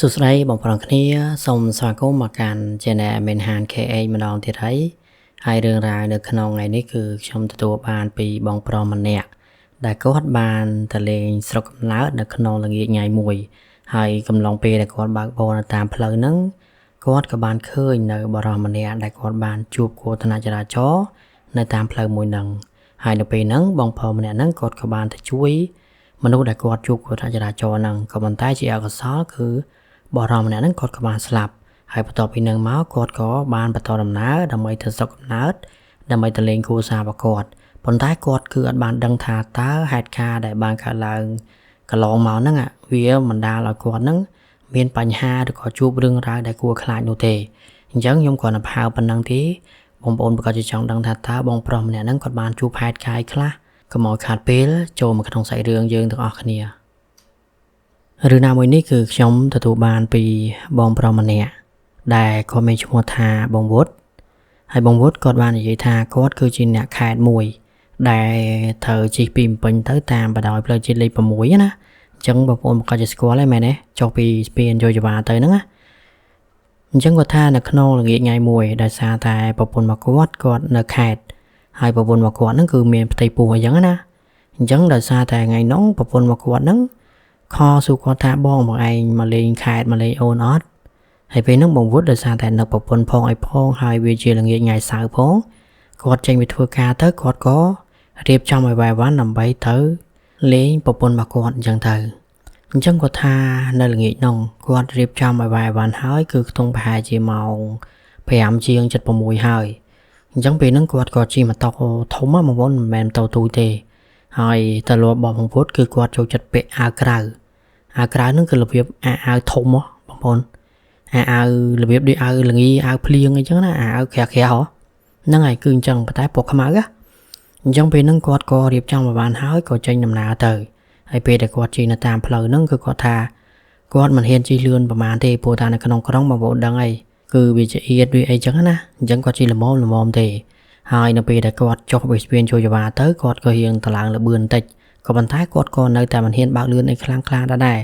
សួស្តីបងប្អូនគ្នាសូមស្វាគមន៍មកកាន់ Channel មេនហាន KH ម្ដងទៀតហើយហើយរឿងរ៉ាវនៅក្នុងថ្ងៃនេះគឺខ្ញុំទទួលបានពីបងប្រុសម្នាក់ដែលគាត់បានទៅលេងស្រុកកំណើតនៅក្នុងល្ងាចថ្ងៃមួយហើយកំឡុងពេលដែលគាត់បើកបរនៅតាមផ្លូវហ្នឹងគាត់ក៏បានឃើញនៅបុរសម្នាក់ដែលគាត់បានជួបគ្រោះថ្នាក់ចរាចរណ៍នៅតាមផ្លូវមួយហ្នឹងហើយនៅពេលហ្នឹងបងប្រុសម្នាក់ហ្នឹងគាត់ក៏បានទៅជួយមនុស្សដែលគាត់ជួបគ្រោះថ្នាក់ចរាចរណ៍ហ្នឹងក៏ប៉ុន្តែជាអកុសលគឺបុរសម្នាក់ហ្នឹងគាត់ក៏បានស្លាប់ហើយបន្ទាប់ពីហ្នឹងមកគាត់ក៏បានបន្តដំណើរដើម្បីទៅស្រុកកំណើតដើម្បីទៅលេងគ្រួសាររបស់គាត់ប៉ុន្តែគាត់គឺអត់បានដឹងថាតើហេតុការណ៍ដែលបានកើតឡើងកន្លងមកហ្នឹងវាបណ្ដាលឲ្យគាត់ហ្នឹងមានបញ្ហាឬក៏ជួបរឿងរ៉ាវដែលគួរខ្លាចនោះទេអញ្ចឹងខ្ញុំគ្រាន់តែផាវប៉ុណ្ណឹងទេបងប្អូនប្រកាសជាចង់ដឹងថាតើបងប្រុសម្នាក់ហ្នឹងគាត់បានជួបហេតុការណ៍ខ្លះកុំឲ្យខាតពេលចូលមកក្នុងសាច់រឿងយើងទាំងអស់គ្នារឿងណាមួយនេះគឺខ្ញុំទទួលបានពីបងប្រុសម្នាក់ដែលគាត់មានឈ្មោះថាបងវុធហើយបងវុធគាត់បាននិយាយថាគាត់គឺជាអ្នកខេត្តមួយដែលត្រូវជិះពីភ្នំពេញទៅតាមបណ្ដោយផ្លូវជាតិលេខ6ណាអញ្ចឹងបងប្អូនប្រកាសជាស្គាល់ហើយមែនទេចុះពីស្ពានយោជវាទៅហ្នឹងណាអញ្ចឹងគាត់ថានៅក្នុងល្ងាចថ្ងៃមួយដោយសារតែប្រពន្ធរបស់គាត់គាត់នៅខេត្តហើយប្រពន្ធរបស់គាត់ហ្នឹងគឺមានផ្ទៃពោះអញ្ចឹងណាអញ្ចឹងដោយសារតែថ្ងៃនោះប្រពន្ធរបស់គាត់ហ្នឹងខសួរគាត់ថាបងមកឯងមកលេងខេត្តមកលេងអូនអត់ហើយពេលហ្នឹងបងវុធដោយសារតែនៅប្រពន្ធផងអីផងហើយវាជាល្ងាចថ្ងៃសៅរ៍ផងគាត់ចេញไปធ្វើការទៅគាត់ក៏រៀបចំឲ្យវ៉ែវ៉ាន់ដើម្បីទៅលេងប្រពន្ធរបស់គាត់អញ្ចឹងទៅអញ្ចឹងគាត់ថានៅល្ងាចនោះគាត់រៀបចំឲ្យវ៉ែវ៉ាន់ហើយគឺខ្ទង់ប្រហែលជាម៉ោង5ជាង76ហើយអញ្ចឹងពេលហ្នឹងគាត់ក៏ជិះម៉ូតូធំហ្មងបងប្អូនមិនមែនម៉ូតូទូចទេហើយតលបបងវុធគឺគាត់ចូលចិត្តពាក់អាវក្រៅអាវក្រៅហ្នឹងគឺរបៀបអាវធំហ៎បងប្អូនអាវរបៀបដូចអាវល្ងីអាវភ្លៀងអីចឹងណាអាវក្រាស់ៗហ៎ហ្នឹងហើយគឺអញ្ចឹងប៉ុន្តែពណ៌ខ្មៅណាអញ្ចឹងពេលហ្នឹងគាត់ក៏រៀបចំឲ្យបានហើយក៏ចេញដំណើរទៅហើយពេលដែលគាត់ជិះនៅតាមផ្លូវហ្នឹងគឺគាត់ថាគាត់មិនហ៊ានជិះលឿនប្រហែលទេព្រោះថានៅក្នុងក្រុងបងប្អូនដឹងហើយគឺវាជាអៀតវាអីចឹងណាអញ្ចឹងគាត់ជិះល្មមល្មមទេហើយនៅពេលដែលគាត់ចុះបេស្ពានចូលចវាទៅគាត់ក៏រៀងតឡើងលបឿនបន្តិចក៏ប៉ុន្តែគាត់ក៏នៅតែមិនហ៊ានបើកលឿនអីខ្លាំងខ្លាដែរ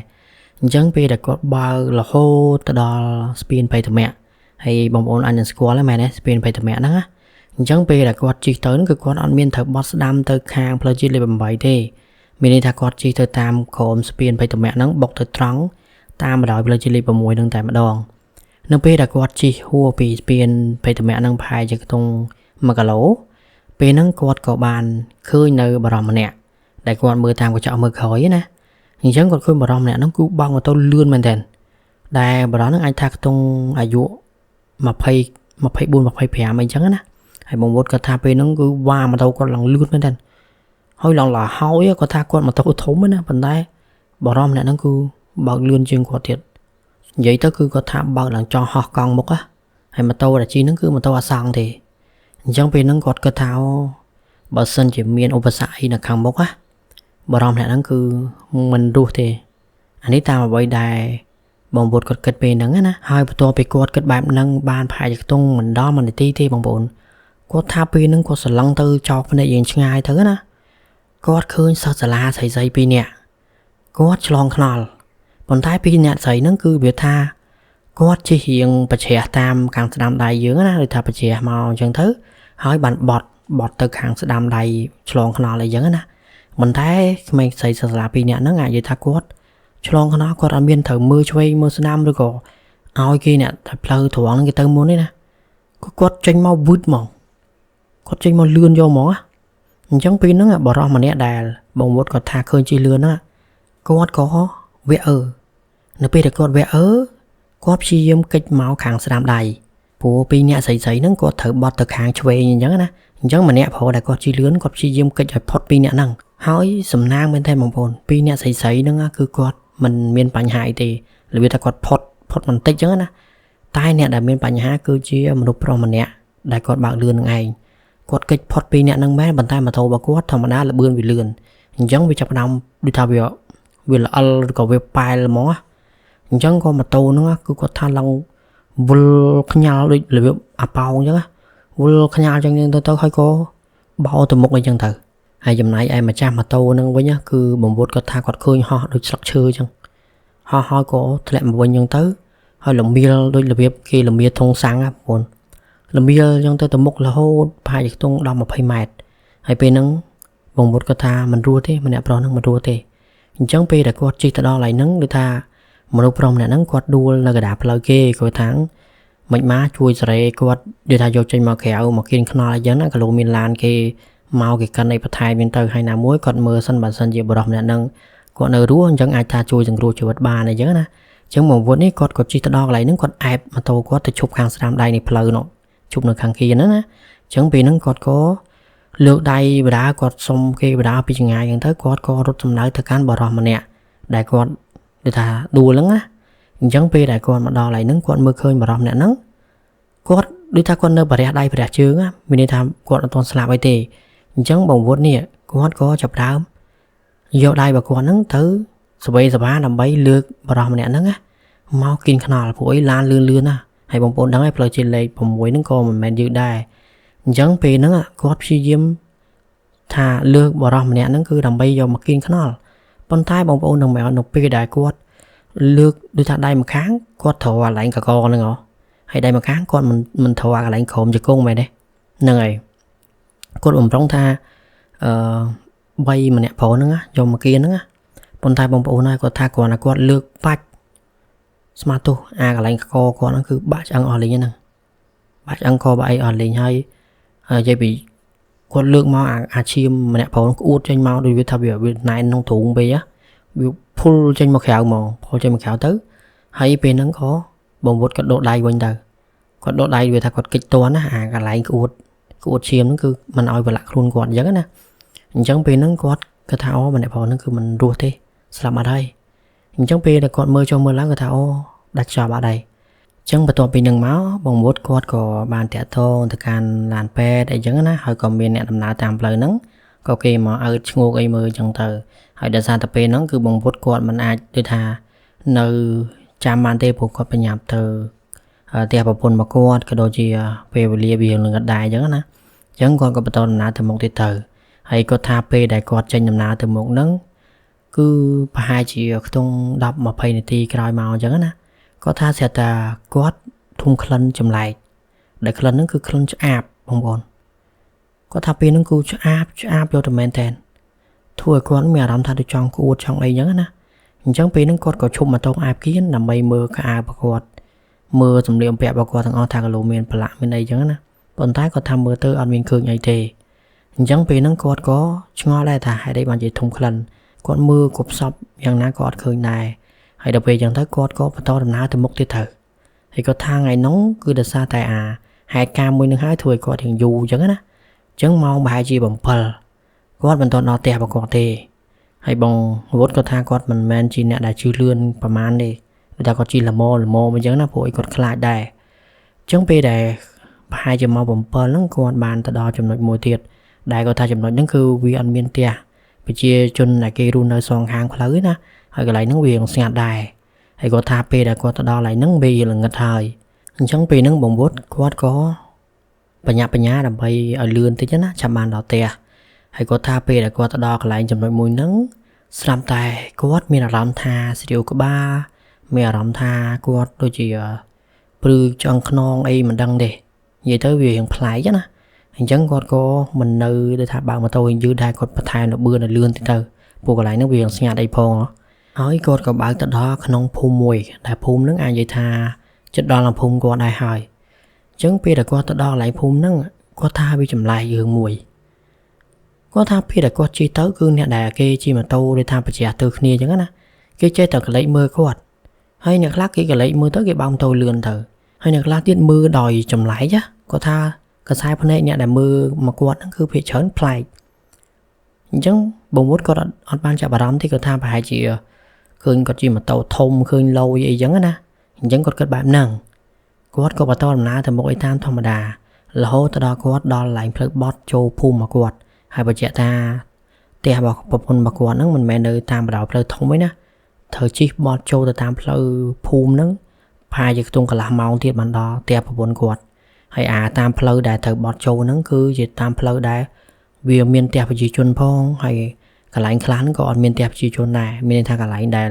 អញ្ចឹងពេលដែលគាត់បើករហូតទៅដល់ស្ពានបៃតមៈហើយបងប្អូនអាចនឹងស្គាល់ហើយមែនទេស្ពានបៃតមៈហ្នឹងណាអញ្ចឹងពេលដែលគាត់ជិះទៅគឺគាត់អត់មានត្រូវបត់ស្ដាំទៅខាងផ្លូវជាតិលេខ8ទេមានន័យថាគាត់ជិះទៅតាមក្រោមស្ពានបៃតមៈហ្នឹងបុកទៅត្រង់តាមបណ្ដោយផ្លូវជាតិលេខ6ហ្នឹងតែម្ដងនៅពេលដែលគាត់ជិះហួរពីស្ពានបៃតមៈហ្នឹងប្រហែលជាខ្ទង់1គីឡូពេលហ្នឹងគាត់ក៏បានឃើញនៅបរិមម្នាក់ដែលគាត់មើលតាមកញ្ចក់មើលក្រោយណាអញ្ចឹងគាត់ឃើញបរិមម្នាក់ហ្នឹងគឺបើកម៉ូតូលឿនមែនទែនដែលបរិមហ្នឹងអាចថាខ្ទង់អាយុ20 24 25អីចឹងណាហើយបងវុតគាត់ថាពេលហ្នឹងគឺវ៉ាម៉ូតូគាត់ឡើងលឿនមែនទែនហើយឡើងឡាហើយគាត់ថាគាត់ម៉ូតូធំណាប៉ុន្តែបរិមម្នាក់ហ្នឹងគឺបើកលឿនជាងគាត់ទៀតនិយាយទៅគឺគាត់ថាបើកឡើងចង់ហោះកង់មុខណាហើយម៉ូតូដែលជិះហ្នឹងគឺម៉ូតូអាសង់ទេអញ្ចឹងពេលហ្នឹងគាត់គិតថាបើសិនជាមានឧបសគ្គអីនៅខាងមុខណាបរិមម្នាក់ហ្នឹងគឺមិនរស់ទេអានេះតាមអ្វីដែលបងវុតគាត់គិតពេលហ្នឹងណាហើយបន្ទាប់ពីគាត់គិតបែបហ្នឹងបានប្រហែលជាខ្ទង់មិនដល់1នាទីទេបងប្អូនគាត់ថាពេលហ្នឹងគាត់ស្រឡឹងទៅចោលភ្នែកយើងឆ្ងាយទៅណាគាត់ឃើញសិស្សសាលាស្រីៗពីរនាក់គាត់ឆ្លងថ្នល់ប៉ុន្តែពីរនាក់ស្រីហ្នឹងគឺវាថាគាត់ជិះរៀងប្រជ្រះតាមខាងស្ដាំដៃយើងណាឬថាប្រជ្រះមកអញ្ចឹងទៅហើយបានបត់ទៅខាងស្ដាំដៃឆ្លងថ្នល់អីចឹងណាប៉ុន្តែក្មេងស្រីសិស្សសាលាពីរនាក់ហ្នឹងអាចនិយាយថាគាត់ឆ្លងថ្នល់គាត់អត់មានត្រូវមើលឆ្វេងមើលស្ដាំឬក៏ឲ្យគេអ្នកតែផ្លូវត្រង់ហ្នឹងគេទៅមុនទេណាគាត់ចេញមកវឹតហ្មងគាត់ចេញមកលឿនយកហ្មងអញ្ចឹងពេលហ្នឹងបរិសម្នាក់ដែលបងវុតគាត់ថាឃើញជិះលឿនហ្នឹងគាត់ក៏វះអើនៅពេលដែលគាត់វះអើគាត់ព្យាយាមគេចមកខាងស្ដាំដៃព្រោះពីរនាក់ស្រីៗហ្នឹងគាត់ត្រូវបត់ទៅខាងឆ្វេងអញ្ចឹងណាអញ្ចឹងម្នាក់ប្រុសដែលគាត់ជិះលឿនគាត់ព្យាយាមគេចឲ្យផុតពីរនាក់ហ្នឹងហើយសំណាងមែនទេបងប្អូនពីរនាក់ស្រីៗហ្នឹងគឺគាត់មិនមានបញ្ហាអីទេរបៀបថាគាត់ផុតបន្តិចអញ្ចឹងណាតែអ្នកដែលមានបញ្ហាគឺជាមនុស្សប្រុសម្នាក់ដែលគាត់បើកលឿននឹងឯងគាត់គេចផុតពីអ្នកហ្នឹងមែនប៉ុន្តែម៉ូតូរបស់គាត់ធម្មតាលបឿនវាលឿនអញ្ចឹងវាចាប់ផ្ដើមដូចថាវាល្អិលឬក៏វាប៉ែលហ្មងអញ្ចឹងក៏ម៉ូតូហ្នឹងគឺគាត់ថាឡើងវល់ខ្ញាល់ដូចរបៀបអាប៉ោងអញ្ចឹងវល់ខ្ញាល់អញ្ចឹងទៅហើយក៏បោទៅមុខអីចឹងទៅហើយចំណែកឯម្ចាស់ម៉ូតូហ្នឹងវិញគឺបងវុតគាត់ថាគាត់ឃើញហោះដូចស្លឹកឈើអញ្ចឹងហ ហោះហើយក៏ធ្លាក់មកវិញអញ្ចឹងទៅហើយលមៀលដូចរបៀបគេលមៀធុងសាំងណាបងប្អូនលមៀលអញ្ចឹងទៅទៅមុខរហូតប្រហែលជាខ្ទង់10 20ម៉ែត្រហើយពេលហ្នឹងបងវុតគាត់ថាមិនរស់ទេម្នាក់ប្រុសហ្នឹងមិនរស់ទេអញ្ចឹងពេលដែលគាត់ជិះទៅដល់កន្លែងហ្នឹងដូចថាមនុស្សប្រុសម្នាក់ហ្នឹងគាត់ដួលនៅកណ្ដាលផ្លូវគេគាត់ថាមិនមកជួយសេរីគាត់និយាយថាយកចេញមកក្រៅមកគៀនខ្នល់អីចឹងណាក៏លោកមានឡានគេមកគេកិនអីបន្ថែមហ្នឹងទៅហើយណាមួយគាត់មើលសិនបើសិនជាបុរសម្នាក់ហ្នឹងគាត់នៅរស់អញ្ចឹងអាចថាជួយសង្គ្រោះជីវិតបានអីចឹងណាអញ្ចឹងបងវុតនេះគាត់ក៏ជិះទៅដល់កន្លែងហ្នឹងគាត់អែបម៉ូតូគាត់ទៅឈប់ខាងស្រាមដៃនៃផ្លូវនោះឈប់នៅខាងគៀនហ្នឹងណាអញ្ចឹងពេលហ្នឹងគាត់ក៏លើកដៃបដាគាត់សុំគេបដាពីចង្ងាយអញ្ចឹងទៅគាត់ក៏រត់សំដៅទៅកាន់បុរសម្នាក់ដែលគាត់ដូចថាដួលហ្នឹងណាអញ្ចឹងពេលដែលគាត់មកដល់កន្លែងហ្នឹងគាត់មើលឃើញបុរសម្នាក់ហ្នឹងគាត់ដូចថាគាត់នៅបរះដៃបរះជើងណាមានន័យថាគាត់អត់ទាន់ស្លាប់អីទេអញ្ចឹងបងវុតនេះគាត់ក៏ចាប់ដើមយកដៃរបស់គាត់ហ្នឹងទៅសវេសបាដើម្បីលើកបុរសម្នាក់ហ្នឹងណាមកគៀនខ្នល់ព្រោះអីឡានលឿនលឿនណាហើយបងប្អូនដឹងហើយផ្លូវជាតិលេខ6ហ្នឹងក៏មិនមែនយឺតដែរអញ្ចឹងពេលហ្នឹងគាត់ព្យាយាមថាលើកបុរសម្នាក់ហ្នឹងគឺដើម្បីយកមកគៀនខ្នល់ប៉ុន្តែបងប្អូននឹងមិនអត់នៅពេលដែលគាត់លើកដូចថាដៃម្ខាងគាត់ត្រូវអាកន្លែងកកហ្នឹងហ៎ហើយដៃម្ខាងគាត់មិនត្រូវអាកន្លែងក្រោមជង្គង់មែនទេហ្នឹងហើយគាត់បំរុងថាអឺបីម្នាក់ប្រុសហ្នឹងយកមកគៀនហ្នឹងណាប៉ុន្តែបងប្អូនហើយគាត់ថាគ្រាន់តែគាត់លើកបាច់ស្មាទោសអាកន្លែងកកគាត់ហ្នឹងគឺបាក់ឆ្អឹងអស់លេងហ្នឹងបាក់ឆ្អឹងកបាក់អីអស់លេងហើយនិយាយពីគាត់លើកមកអាឈាមម្នាក់ប្រុសក្អួតចេញមកដូចវាថាវាណែនក្នុងទ្រូងពេកវាភុលចេញមកក្រៅហ្មងភុលចេញមកក្រៅទៅហើយពេលហ្នឹងក៏បងវុតគាត់ដកដៃវិញទៅគាត់ដកដៃវាថាគាត់គិចតន់ណាអាកន្លែងក្អួតឈាមហ្នឹងគឺមិនឲ្យប្រឡាក់ខ្លួនគាត់អញ្ចឹងណាអញ្ចឹងពេលហ្នឹងគាត់គាត់ថាអូម្នាក់ប្រុសហ្នឹងគឺមិនរស់ទេស្លាប់បាត់ហើយអញ្ចឹងពេលដែលគាត់មើលចុះមើលឡើងគាត់ថាអូដាច់ចោលបាត់ហើយអញ្ចឹងបន្ទាប់ពីនឹងមកបងវុតគាត់ក៏បានតាក់ទងទៅកាន់ឡានពេទ្យអីចឹងណាហើយក៏មានអ្នកដំណើរតាមផ្លូវហ្នឹងក៏គេមកអើតឈ្ងោកអីមើលអញ្ចឹងទៅហើយដោយសារតែពេលហ្នឹងគឺបងវុតគាត់មិនអាចដូចថានៅចាំបានទេព្រោះគាត់បញ្ញាប់ទៅផ្ទះប្រពន្ធមកគាត់ក៏ដូចជាពេលវេលាវានឹងដែរអញ្ចឹងណាអញ្ចឹងគាត់ក៏បន្តដំណើរទៅមុខទៀតទៅហើយគាត់ថាពេលដែលគាត់ចេញដំណើរទៅមុខហ្នឹងគឺប្រហែលជាខ្ទង់10 20នាទីក្រោយមកអញ្ចឹងណាគាត់ថាស្រាប់តែគាត់ធុំក្លិនចម្លែកដែលក្លិនហ្នឹងគឺក្លិនឆ្អាបបងប្អូនគាត់ថាពេលហ្នឹងគឺឆ្អាបយកទៅមែនតើធ្វើឲ្យគាត់មានអារម្មណ៍ថាដូចចង់ក្អួតចង់អីអញ្ចឹងណាអញ្ចឹងពេលហ្នឹងគាត់ក៏ឈប់ម៉ូតូអាបគៀនដើម្បីមើលខោអាវរបស់គាត់មើលសម្លៀកបំពាក់របស់គាត់ទាំងអស់ថាគីឡូមានប្រឡាក់មានអីអញ្ចឹងណាប៉ុន្តែគាត់ថាមើលទៅអត់មានឃើញអីទេអញ្ចឹងពេលហ្នឹងគាត់ក៏ឆ្ងល់ដែរថាហេតុអីបានជាធុំក្លិនគាត់មើលគ្រប់សពយ៉ាងណាក៏អត់ឃើញដែរហើយដល់ពេលអញ្ចឹងទៅគាត់ក៏បន្តដំណើរទៅមុខទៀតទៅហើយគាត់ថាថ្ងៃនោះគឺដោយសារតែអាហេតុការណ៍មួយនឹងហើយធ្វើឲ្យគាត់រៀងយូរអញ្ចឹងណាអញ្ចឹងម៉ោងប្រហែលជា7គាត់មិនទាន់ដល់ផ្ទះរបស់គាត់ទេហើយបងវុតគាត់ថាគាត់មិនមែនជាអ្នកដែលជឿលឿនប្រហែលទេគឺថាគាត់ជិះល្មមអញ្ចឹងណាព្រោះអីគាត់ខ្លាចដែរអញ្ចឹងពេលដែលប្រហែលជាម៉ោង7ហ្នឹងគាត់បានទៅដល់ចំណុចមួយទៀតដែលគាត់ថាចំណុចហ្នឹងគឺវាអត់មានផ្ទះប្រជាជនដែលគេរស់នៅសងខាងផ្លូវណាហើយកន្លែងហ្នឹងវាស្ងាត់ដែរហើយគាត់ថាពេលដែលគាត់ទៅដល់កន្លែងហ្នឹងវាល្ងឹតហើយអញ្ចឹងពេលហ្នឹងបងវុតគាត់ក៏បញ្ញាដើម្បីឲ្យលឿនតិចណាចាំបានដល់ផ្ទះហើយគាត់ថាពេលដែលគាត់ទៅដល់កន្លែងចំណុចមួយហ្នឹងស្រាប់តែគាត់មានអារម្មណ៍ថាស្រាវក្បាលមានអារម្មណ៍ថាគាត់ដូចជាព្រឺឆ្អឹងខ្នងអីមិនដឹងទេនិយាយទៅវារៀងប្លែកណាអញ្ចឹងគាត់ក៏មិននៅដូចថាបើកម៉ូតូយឺតដែរគាត់បន្ថែមលបឿនឲ្យលឿនតិចទៅព្រោះកន្លែងហ្នឹងវាស្ងាត់អីផងហើយគាត់ក៏បើកទៅដល់ក្នុងភូមិមួយដែលភូមិហ្នឹងអាចនិយាយថាជិតដល់ភូមិគាត់ដែរហើយអញ្ចឹងពេលដែលគាត់ទៅដល់កន្លែងភូមិហ្នឹងគាត់ថាវាចម្លែករឿងមួយគាត់ថាពេលដែលគាត់ជិះទៅគឺអ្នកដែលគេជិះម៉ូតូដូចថាប្រជះទៅគ្នាអញ្ចឹងណាគេចេះតែកលេចមើលគាត់ហើយអ្នកខ្លះគេកលេចមើលទៅគេបើកម៉ូតូលឿនទៅហើយអ្នកខ្លះទៀតមើលដោយចម្លែកណាគាត់ថាកសែភ្នែកអ្នកដែលមើលមកគាត់ហ្នឹងគឺភាគច្រើនប្លែកអញ្ចឹងបងវុតគាត់អត់បានចាប់អារម្មណ៍ទេគាត់ថាប្រហែលជាឃើញគាត់ជិះម៉ូតូធំឃើញលយអីចឹងណាអញ្ចឹងគាត់គិតបែបហ្នឹងគាត់ក៏បន្តដំណើរទៅមុខអីតាមធម្មតារហូតទៅដល់គាត់ដល់កន្លែងផ្លូវបត់ចូលភូមិមកគាត់ហើយបញ្ជាក់ថាផ្ទះរបស់ប្រពន្ធរបស់គាត់ហ្នឹងមិនមែននៅតាមបណ្ដោយផ្លូវធំទេណាត្រូវជិះបត់ចូលទៅតាមផ្លូវភូមិហ្នឹងប្រហែលជាខ្ទង់កន្លះម៉ោងទៀតបានដល់ផ្ទះប្រពន្ធគាត់ហើយអាតាមផ្លូវដែលត្រូវបត់ចូលហ្នឹងគឺជាតាមផ្លូវដែលវាមានផ្ទះប្រជាជនផងហើយកន្លែងខ្លះហ្នឹងក៏អត់មានផ្ទះប្រជាជនដែរមានន័យថាកន្លែងដែល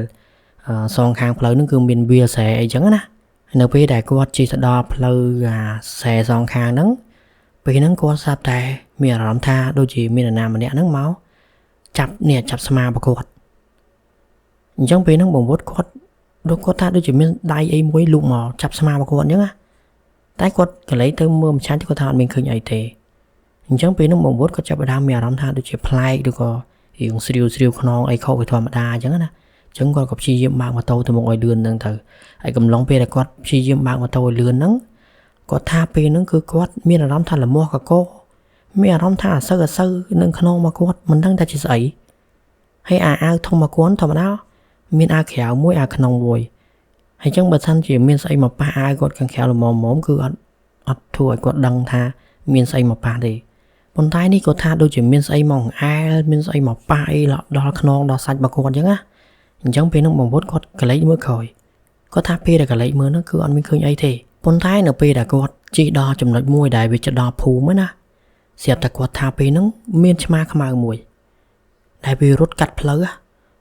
សងខាងផ្លូវហ្នឹងគឺមានវាលស្រែអីចឹងណានៅពេលដែលគាត់ជិះទៅដល់ផ្លូវអាស្រែសងខាងហ្នឹងពេលហ្នឹងគាត់ស្រាប់តែមានអារម្មណ៍ថាដូចជាមាននរណាម្នាក់ហ្នឹងមកចាប់នេះចាប់ស្មារបស់គាត់អញ្ចឹងពេលហ្នឹងបងវុតគាត់ដូចគាត់ថាដូចជាមានដៃអីមួយលូកមកចាប់ស្មារបស់គាត់អញ្ចឹងណាតែគាត់កលេចទៅមើលម្ឆានគាត់ថាអត់មានឃើញអីទេអញ្ចឹងពេលហ្នឹងបងវុតគាត់ចាប់ផ្ដើមមានអារម្មណ៍ថាដូចជាប្លែកឬក៏រៀងស្រាវស្រាវខ្នងអីខុសពីធម្មតាអញ្ចឹងណាអញ្ចឹងគាត់ក៏ព្យាយាមបើកម៉ូតូទៅមុខឲ្យលឿនហ្នឹងទៅហើយកំឡុងពេលដែលគាត់ព្យាយាមបើកម៉ូតូឲ្យលឿនហ្នឹងគាត់ថាពេលហ្នឹងគឺគាត់មានអារម្មណ៍ថាលមាស់កកមានអារម្មណ៍ថាអសូវនឹងខ្នងមកគាត់មិនដឹងថាជាស្អីហើយអាអាវធំមកគាត់ធម្មតាមានអាវក្រៅមួយអាវក្នុងមួយហើយអញ្ចឹងបើសិនជាមានស្អីមកប៉ះអាវគាត់ខាងក្រៅល្មមៗគឺអត់ធ្វើឲ្យគាត់ដឹងថាមានស្អីមកប៉ះទេប៉ុន្តែនេះគាត់ថាដូចជាមានស្អីមកអែលមានស្អីមកប៉ះអីដល់ខ្នងដល់សាច់របស់គាត់អញ្ចឹងណាអញ្ចឹងពេលហ្នឹងបងវុតគាត់កលេចមើលក្រោយគាត់ថាពេលដែលកលេចមើលហ្នឹងគឺអត់មានឃើញអីទេប៉ុន្តែនៅពេលដែលគាត់ជិះដល់ចំណុចមួយដែលវាជិតដល់ភូមិណាស្រាប់តែគាត់ថាពេលហ្នឹងមានឆ្មាខ្មៅមួយដែលវារត់កាត់ផ្លូវ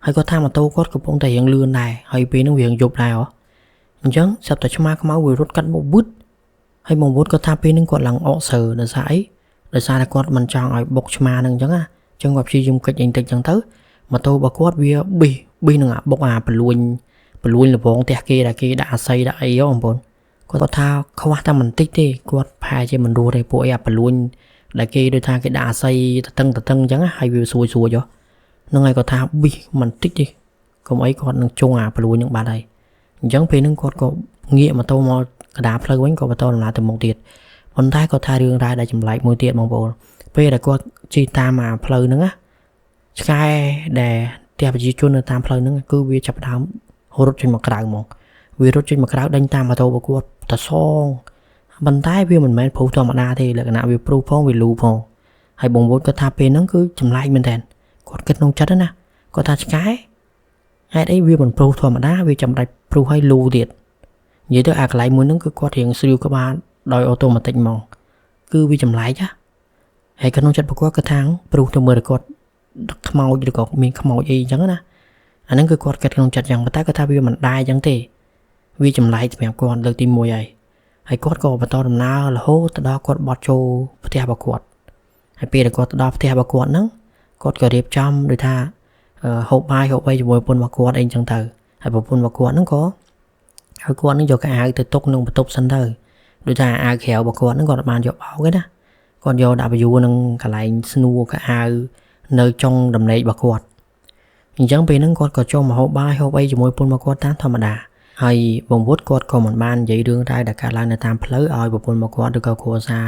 ហើយគាត់ថាម៉ូតូគាត់កំពុងតែរៀងលឿនដែរហើយពេលហ្នឹងវារៀងយប់ដែរអញ្ចឹងស្រាប់តែឆ្មាខ្មៅវារត់កាត់មកវឹតហើយបងវុតគាត់ថាពេលហ្នឹងគាត់ឡើងអកសើដោយសារអីដោយសារតែគាត់មិនចង់ឲ្យបុកឆ្មាហ្នឹងអញ្ចឹងណាអញ្ចឹងគាត់ព្យាយាមកិច្ចអីបន្តិចអញ្ចឹងទៅម៉ូតូរបស់គាត់វាប៊ីសនឹងអាបុកអាបលួញលវងផ្ទះគេដែលគេដាក់អាស័យដាក់អីហ៎បងប្អូនគាត់ថាខ្វះតែបន្តិចទេគាត់ផែជាមិនរស់ទេពួកអីអាបលួញដែលគេដូចថាគេដាក់អាស័យតឹងអញ្ចឹងហើយវាសួយហ៎ហ្នឹងហើយគាត់ថាប៊ីសបន្តិចទេកុំអីគាត់នឹងជង់អាបលួញនឹងបាត់ហើយអញ្ចឹងពេលហ្នឹងគាត់ក៏ងាកម៉ូតូមកកណ្ដាលផ្លូវវិញក៏បន្តដំណើរទៅមុខទៀតប៉ុន្តែគាត់ថារឿងរ៉ាវដែលចម្លែកមួយទៀតបងប្អូនពេលដែលគាត់ជិះតាមអាផ្លូវហ្នឹងណាឆ្កែដែលផ្ទះប្រជាជននៅតាមផ្លូវហ្នឹងគឺវាចាប់ផ្ដើមរត់ចេញមកក្រៅហ្មងវារត់ចេញមកក្រៅដេញតាមម៉ូតូរបស់គាត់តសងប៉ុន្តែវាមិនមែនព្រុសធម្មតាទេលក្ខណៈវាព្រុសផងវាលូផងហើយបងវុតគាត់ថាពេលហ្នឹងគឺចម្លែកមែនតើគាត់គិតក្នុងចិត្តណាគាត់ថាឆ្កែហេតុអីវាមិនព្រុសធម្មតាវាចាំដាច់ព្រុសឲ្យលូទៀតនិយាយទៅអាកន្លែងមួយហ្នឹងគឺគាត់រៀងស្រាវក្បាលដោយអូតូម៉ាទិកហ្មងគឺវាចម្លែកណាហើយក្នុងចិត្តរបស់គាត់គឺថាព្រុសទៅមើលគាត់ដឹកខ្មោចឬក៏មានខ្មោចអីអញ្ចឹងណាអាហ្នឹងគឺគាត់គិតក្នុងចិត្តយ៉ាងប៉ុន្តែគាត់ថាវាមិនដែរអញ្ចឹងទេវាចម្លែកសម្រាប់គាត់លើកទី1ហើយហើយគាត់ក៏បន្តដំណើររហូតទៅដល់គាត់បត់ចូលផ្ទះរបស់គាត់ហើយពេលដែលគាត់ទៅដល់ផ្ទះរបស់គាត់ហ្នឹងគាត់ក៏រៀបចំដូចថាហូបបាយហូបអីជាមួយប្រពន្ធរបស់គាត់អីអញ្ចឹងទៅហើយប្រពន្ធរបស់គាត់ហ្នឹងក៏ឲ្យគាត់ហ្នឹងយកកៅអៅទៅទុកក្នុងបន្ទប់សិនទៅដូចថាអាវក្រៅរបស់គាត់ហ្នឹងគាត់បានយកបោកឯណាគាត់យកដាក់បញ្យួរនឹងកន្លែងស្នួរកៅអៅនៅចុងដំណេករបស់គាត់អញ្ចឹងពេលហ្នឹងគាត់ក៏ចូលមកហូបបាយហូបអីជាមួយប្រពន្ធរបស់គាត់តាមធម្មតាហើយបងវុតគាត់ក៏មិនបាននិយាយរឿងរ៉ាវដែលកើតឡើងនៅតាមផ្លូវឲ្យប្រពន្ធរបស់គាត់ឬក៏គ្រួសារ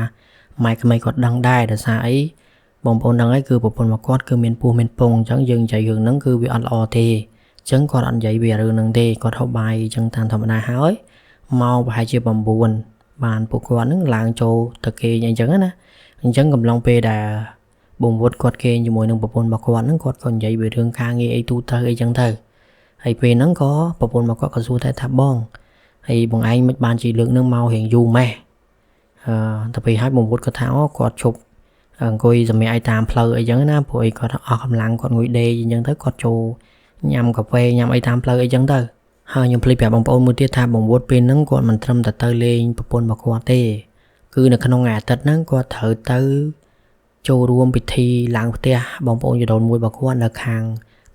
ម៉ែក្មេកគាត់ដឹងដែរដោយសារអីបងប្អូនដឹងហើយគឺប្រពន្ធរបស់គាត់គឺមានពោះមានពងអញ្ចឹងយើងនិយាយរឿងហ្នឹងគឺវាអត់ល្អទេអញ្ចឹងគាត់អត់និយាយវារឿងហ្នឹងទេគាត់ហូបបាយអញ្ចឹងតាមធម្មតាហើយមកប្រហែលជា9បានពួកគាត់ហ្នឹងឡើងចូលទៅគេងអញ្ចឹងណាអញ្ចឹងកំឡុងពេលដែលបងវុតគាត់គេងជាមួយនឹងប្រពន្ធរបស់គាត់ហ្នឹងគាត់ក៏និយាយពីរឿងការងារអីទូទៅអីចឹងទៅហើយពេលហ្នឹងក៏ប្រពន្ធរបស់គាត់ក៏សួរថាបងហើយបងឯងមិនបានជាលើកហ្នឹងមករៀងយូរម៉េះទៅពេលហើយបងវុតគាត់ថាអូគាត់ជប់អង្គុយសម្រាប់ឲ្យតាមផ្លូវអីចឹងណាព្រោះអីគាត់អស់កម្លាំងគាត់ងុយដេកអញ្ចឹងទៅគាត់ចូលញ៉ាំកាហ្វេញ៉ាំអីតាមផ្លូវអីចឹងទៅហើយខ្ញុំភ្លេចប្រាប់បងប្អូនមួយទៀតថាបងវុតពេលហ្នឹងគាត់មិនត្រឹមតែទៅលេងប្រពន្ធរបស់គាត់ទេគឺនៅក្នុងថ្ងៃអាទិត្យហ្នឹងគាត់ត្រូវទៅចូលរួមពិធីឡើងផ្ទះបងប្អូនជីដូនមួយរបស់គាត់នៅខាង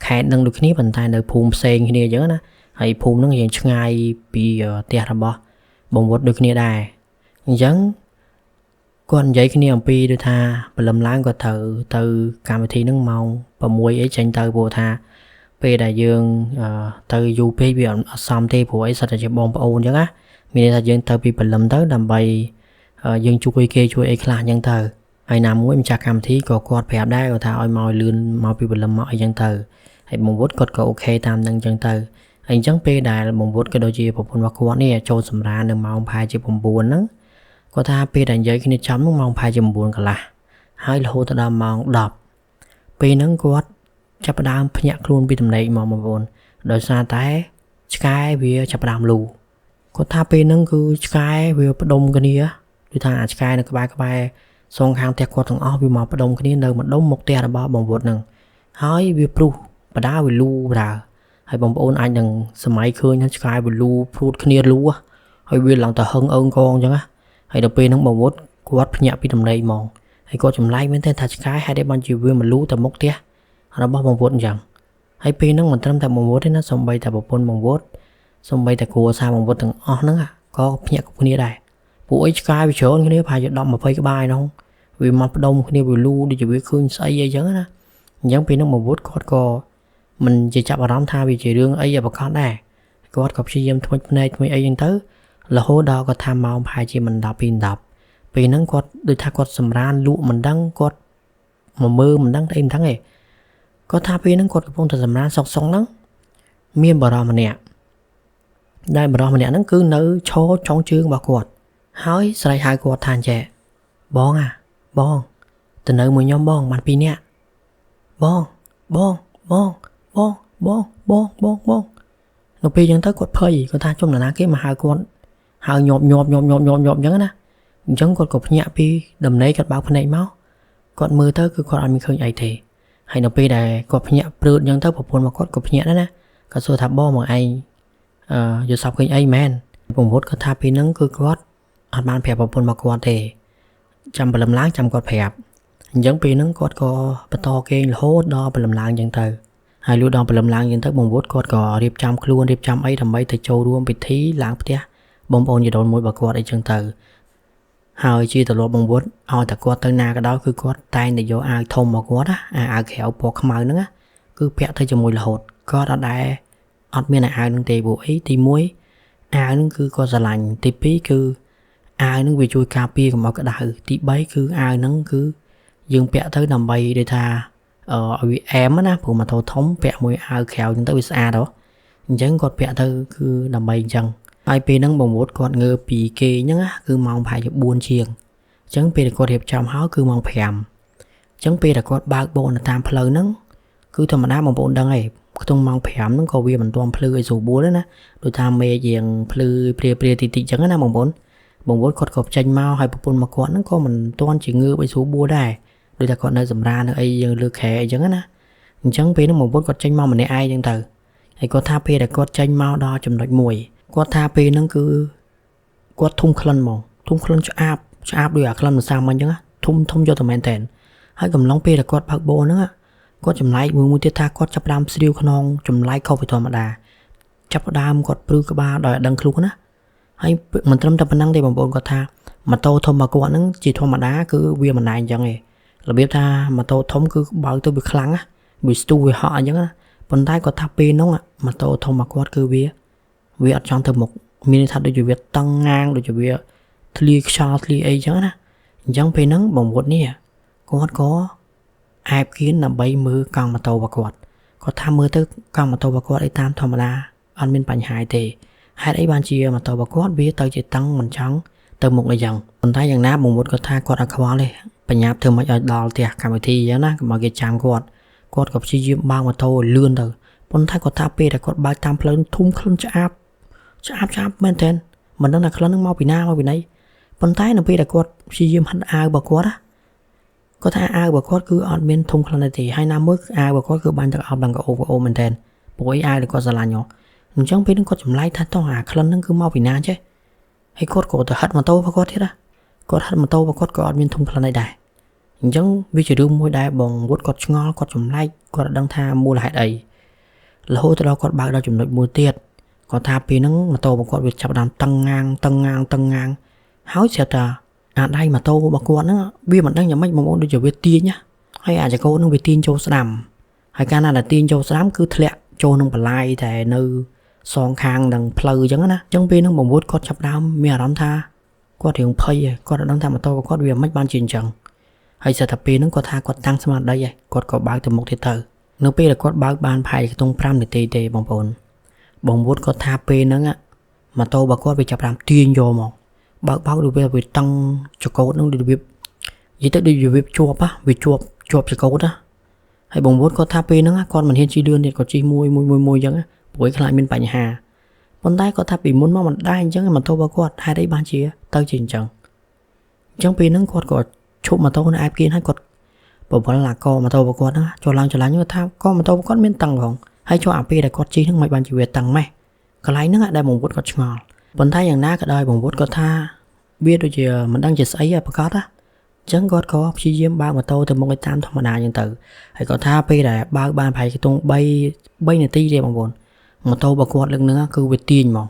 ខេត្តនឹងដូចគ្នាប៉ុន្តែនៅភូមិផ្សេងគ្នាអញ្ចឹងណាហើយភូមិហ្នឹងរៀងឆ្ងាយពីផ្ទះរបស់បងវុតដូចគ្នាដែរអញ្ចឹងគាត់និយាយគ្នាអំពីដូចថាព្រលឹមឡើងគាត់ត្រូវទៅកម្មវិធីហ្នឹងម៉ោង6អីចេញទៅព្រោះថាពេលដែលយើងទៅយូរពេកវាអត់សមទេព្រោះអីសិតតែជាបងប្អូនអញ្ចឹងណាមានន័យថាយើងទៅពីព្រលឹមទៅដើម្បីយើងជួយគេជួយអីខ្លះអញ្ចឹងទៅហើយណាមួយម្ចាស់កម្មវិធីក៏គាត់ប្រាប់ដែរគាត់ថាឲ្យមកលឿនមកពីព្រលឹមមកអីចឹងទៅហើយបងវុតគាត់ក៏អូខេតាមនឹងអញ្ចឹងទៅហើយអញ្ចឹងពេលដែលបងវុតក៏ដូចជាប្រពន្ធរបស់គាត់នេះចូលសម្រាននៅម៉ោងប្រហែលជា9ហ្នឹងគាត់ថាពេលដែលនិយាយគ្នាចំហ្នឹងម៉ោងប្រហែលជា9កន្លះហើយរហូតដល់ម៉ោង10ពេលហ្នឹងគាត់ចាប់ផ្ដើមភ្ញាក់ខ្លួនពីដំណេកមកបងប្អូនដោយសារតែឆ្កែវាចាប់ផ្ដើមលូគាត់ថាពេលហ្នឹងគឺឆ្កែវាផ្ដុំគ្នាដូចថាអាឆ្កែនៅក្បែរសងខាងផ្ទះគាត់ទាំងអស់វាមកផ្ដុំគ្នានៅម្ដុំមុខផ្ទះរបស់បងវុតហ្នឹងហើយវាព្រុសបដាវាលូបដា ហើយបងប្អូនអាចនឹងសម័យឃើញថាឆ្កែវាលូព្រួតគ្នាលូហើយវាឡើងទៅហឹងអើងកងអញ្ចឹងណាហើយដល់ពេលហ្នឹងបងវុតគាត់ភ្ញាក់ពីដំណេកហ្មងហើយគាត់ចម្លែកមែនទែនថាឆ្កែហេតុអីបានជាវាមកលូទៅមុខផ្ទះរបស់បងវុតអញ្ចឹងហើយពេលហ្នឹងមិនត្រឹមតែបងវុតទេណាសំបីតែប្រពន្ធបងវុតសំបីតែគ្រួសារបងវុតទាំងអស់ហ្នឹងក៏ភ្ញាក់គ្រប់គ្នាដែរពួកអីឆ្កែវាច្រើនគ្នាប្រហែលជា10 20ក្បាលហ្នឹងវាមកផ្ដុំគ្នាវាលូដូចជាវាឃើញស្អីអីចឹងណាអញ្ចឹងពេលហ្នឹងបងវុតគាត់ក៏មិនជាចាប់អារម្មណ៍ថាវាជារឿងអីឲ្យប្រកបដែរគាត់ក៏ព្យាយាមថ្មិចភ្នែកថ្មីអីចឹងទៅរហូតដល់គាត់ថាម៉ោងប្រហែលជាមិន10ពី10ពេលហ្នឹងគាត់ដូចថាគាត់សម្រានលក់មិនដឹងគាត់មកមើលមិនដឹងអីមិនដឹងទេគាត់ថាពេលហ្នឹងគាត់កំពុងតែសម្រានសុកសុងហ្នឹងមានបរិសម្នាក់ដែលបរិសម្នាក់ហ្នឹងគឺនៅឈរចុងជើងរបស់គាត់ហើយស្រែកហៅគាត់ថាចេះបងអាបងទៅនៅមួយខ្ញុំបងបាន2នាក់បងបងបងបងបងបងបងបងនៅពេលអញ្ចឹងទៅគាត់ភ័យគាត់ថាជុំនរណាគេមកហៅគាត់ហៅញាប់ញាប់ញាប់ញាប់ញាប់ញាប់អញ្ចឹងណាអញ្ចឹងគាត់ក៏ភ្ញាក់ពីដំណេកគាត់បើកភ្នែកមកគាត់មើលទៅគឺគាត់អត់មានឃើញអីទេហើយនៅពេលដែលគាត់ភ្ញាក់ព្រឺតអញ្ចឹងទៅប្រពន្ធរបស់គាត់ក៏ភ្ញាក់ដែរណាគាត់សួរថាបងមកឯងយល់សពឃើញអីមែនពងវុតគាត់ថាពេលហ្នឹងគឺគាត់អត់បានប្រាប់ប្រពន្ធរបស់គាត់ទេចាំព្រលឹមឡើងចាំគាត់ប្រាប់អញ្ចឹងពេលហ្នឹងគាត់ក៏បន្តគេងរហូតដល់ព្រលឹមឡើងអញ្ចឹងទៅហើយលុះដល់ព្រលឹមឡើងអញ្ចឹងទៅបងវុតគាត់ក៏រៀបចំខ្លួនរៀបចំអីដើម្បីទៅចូលរួមពិធីឡើងផ្ទះបងប្អូនជីដូនមួយរបស់គាត់អីចឹងទៅហើយជាទម្លាប់បងវុតឲ្យតែគាត់ទៅណាក៏ដោយគឺគាត់តែងតែយកអាវធំមកគាត់ណាអាវក្រៅពណ៌ខ្មៅហ្នឹងណាគឺពាក់ទៅជាមួយរហូតគាត់អត់ដែរអត់មានអាវហ្នឹងទេព្រោះអីទី1អាវហ្នឹងគឺគាត់ស្រឡាញ់ទី2គឺអាវហ្នឹងវាជួយការពារកុំឲ្យក្តៅទី3គឺអាវហ្នឹងគឺយើងពាក់ទៅដើម្បីដូចថាឲ្យវាអែមណាព្រោះម៉ូតូធំពាក់មួយអាវក្រៅចឹងទៅវាស្អាតហ៎អញ្ចឹងគាត់ពាក់ទៅគឺដើម្បីអញ្ចឹងហើយពេលហ្នឹងបងវុតគាត់ងើបពីគេអញ្ចឹងណាគឺម៉ោងប្រហែលជា4ជាងអញ្ចឹងពេលដែលគាត់រៀបចំហើយគឺម៉ោង5អញ្ចឹងពេលដែលគាត់បើកបោនៅតាមផ្លូវហ្នឹងគឺធម្មតាបងប្អូនដឹងហើយខ្ទង់ម៉ោង5ហ្នឹងក៏វាមិនទាន់ភ្លឺឲ្យស្រួលបួលទេណាដូចថាមេឃរៀងភ្លឺព្រាព្រាតិចតិចអញ្ចឹងណាបងប្អូនបងវុតគាត់ក៏ចេញមកហើយប្រពន្ធមកគាត់ហ្នឹងក៏មិនទាន់ជាងើបឲ្យស្រួលបួលដែរដូចថាគាត់នៅសម្រាននៅអីយើងលើខែអីចឹងណាអញ្ចឹងពេលហ្នឹងបងវុតគាត់ចេញមកម្នាក់ឯងចឹងទៅហើយគាត់ថាពេលដែលគាត់ចេញមកដល់ចំណុចមួយគាត់ថាពេលហ្នឹងគឺគាត់ធុំក្លិនហ្មងធុំក្លិនឆ្អាបឆ្អាបដូចអាក្លិនម្សិលមិញចឹងណាធុំធុំយកតែមែនតែនហើយកំឡុងពេលដែលគាត់ផឹកបោហ្នឹងគាត់ចម្លែកមួយមួយទៀតថាគាត់ចាប់ផ្ដើមស្រាវខ្នងចម្លែកខុសពីធម្មតាចាប់ផ្ដើមគាត់ព្រឺក្បាលដោយអត់ដឹងខ្លួនណាហើយមិនត្រឹមតែប៉ុណ្្នឹងទេបងប្អូនគាត់ថាម៉ូតូធំរបស់គាត់ហ្នឹងជាធម្មតាគឺវាមិនដែរអញ្ចឹងទេរបៀបថាម៉ូតូធំគឺបើកទៅវាខ្លាំងណាវាស្ទុះវាហក់អញ្ចឹងណាប៉ុន្តែគាត់ថាពេលហ្នឹងម៉ូតូធំរបស់គាត់គឺវាអត់ចង់ទៅមុខមានន័យថាដូចជាវាតឹងងាងដូចជាវាធ្លាយខ្យល់ធ្លាយអីចឹងណាអញ្ចឹងពេលហ្នឹងបងវុតនេះគាត់ក៏អែបគៀនដើម្បីមើលកង់ម៉ូតូរបស់គាត់គាត់ថាមើលទៅកង់ម៉ូតូរបស់គាត់អីតាមធម្មតាអត់មានបញ្ហាទេហេតុអីបានជាម៉ូតូរបស់គាត់វាទៅជាតឹងមិនចង់ទៅមុខអីចឹងប៉ុន្តែយ៉ាងណាបងវុតគាត់ថាគាត់អត់ខ្វល់ទេបញ្ញាប់ធ្វើម៉េចឲ្យដល់ផ្ទះកម្មវិធីអញ្ចឹងណាកុំឲ្យគេចាំគាត់គាត់ក៏ព្យាយាមបើកម៉ូតូឲ្យលឿនទៅប៉ុន្តែគាត់ថាពេលដែលគាត់បើកតាមផ្លូវធុំក្លិនឆ្អាបឆ្អាបឆ្អាបមែនទែនមិនដឹងថាក្លិនហ្នឹងមកពីណាមកពីណីប៉ុន្តែនៅពេលដែលគាត់ព្យាយាមហិតអាវរបស់គាត់ណាគាត់ថាអាវរបស់គាត់គឺអត់មានធុំក្លិនទេហើយណាមួយអាវរបស់គាត់គឺបាញ់ទឹកអប់ដល់ក្អូបក្អូបមែនទែនព្រោះអីអាវដែលគាត់ស្រឡាញ់ហ៎អញ្ចឹងពេលហ្នឹងគាត់ចម្លែកថាតោះអាក្លិនហ្នឹងគឺមកពីណាចេះហើយគាត់ក៏ទៅហិតម៉ូតូរបស់គាត់ទៀតណាគាត់ហិតម៉ូតូរបស់គាត់ក៏អត់មានធុំក្លិនអីដែរអញ្ចឹងវាជារឿងមួយដែលបងវុតគាត់ឆ្ងល់គាត់ចម្លែកគាត់អត់ដឹងថាមូលហេតុអីរហូតដល់គាត់បើកដល់ចំណុចមួយទៀតគាត់ថាពេលហ្នឹងម៉ូតូរបស់គាត់វាចាប់ដើមតឹងងាងតឹងងាងតឹងងាងហើយស្រាប់តែអាដៃម៉ូតូរបស់គាត់ហ្នឹងវាមិនដឹងយ៉ាងម៉េចបងប្អូនដូចជាវាទាញណាហើយអាចកូនហ្នឹងវាទាញចូលស្ដាំហើយកាលណាដែលទាញចូលស្ដាំគឺធ្លាក់ចូលក្នុងបន្លាយតែនៅសងខាងនឹងផ្លូវអញ្ចឹងណាអញ្ចឹងពេលហ្នឹងបងវុតគាត់ចាប់ដើមមានអារម្មណ៍ថាគាត់រៀងភ័យគាត់អត់ដឹងថាម៉ូតូរបស់គាត់វាមិនបានជាអញ្ចឹងហើយស្រាប់តែពេលហ្នឹងគាត់ថាគាត់តាំងស្មារតីហើយគាត់ក៏បើកទៅមុខទៀតទៅនៅពេលដែលគាត់បើកបានប្រហែលខ្ទង់5នាទីទេបងប្អូនបងវុតគាត់ថាពេលហ្នឹងម៉ូតូរបស់គាត់វាចាប់ផ្ដើមទាញយកមកបើកដូចវាតឹងចកោតហ្នឹងដូចវានិយាយទៅដូចវាជាប់វាជាប់ជាប់ចកោតណាហើយបងវុតគាត់ថាពេលហ្នឹងគាត់មិនហ៊ានជិះលឿនទៀតគាត់ជិះមួយមួយមួយមួយអញ្ចឹងព្រោះខ្លាចមានបញ្ហាប៉ុន្តែគាត់ថាពីមុនមកមិនដែរអញ្ចឹងម៉ូតូរបស់គាត់ហេតុអីបានជាទៅជាអញ្ចឹងអញ្ចឹងពេលហ្នឹងគាត់ក៏ឈប់ម៉ូតូនៅអែបគៀនហើយគាត់បវលអាកម៉ូតូរបស់គាត់ហ្នឹងចូលឡើងចលាញ់គាត់ថាកម៉ូតូរបស់គាត់មានតឹងផង ហើយចុះអាពេលដែលគាត់ជិះហ្នឹងមិនបានជាវាតឹងម៉េះកន្លែងហ្នឹងដែលបងវុតគាត់ឆ្ងល់ប៉ុន្តែយ៉ាងណាក៏ដោយបងវុតគាត់ថាវាដូចជាមិនដឹងជាស្អីប្រកបណាអញ្ចឹងគាត់ក៏ព្យាយាមបើកម៉ូតូទៅមុខឲ្យតាមធម្មតាអញ្ចឹងទៅហើយគាត់ថាពេលដែលបើកបានប្រហែលខ្ទង់3នាទីទេបងប្អូនម៉ូតូរបស់គាត់លើកហ្នឹងគឺវាទាញហ្មង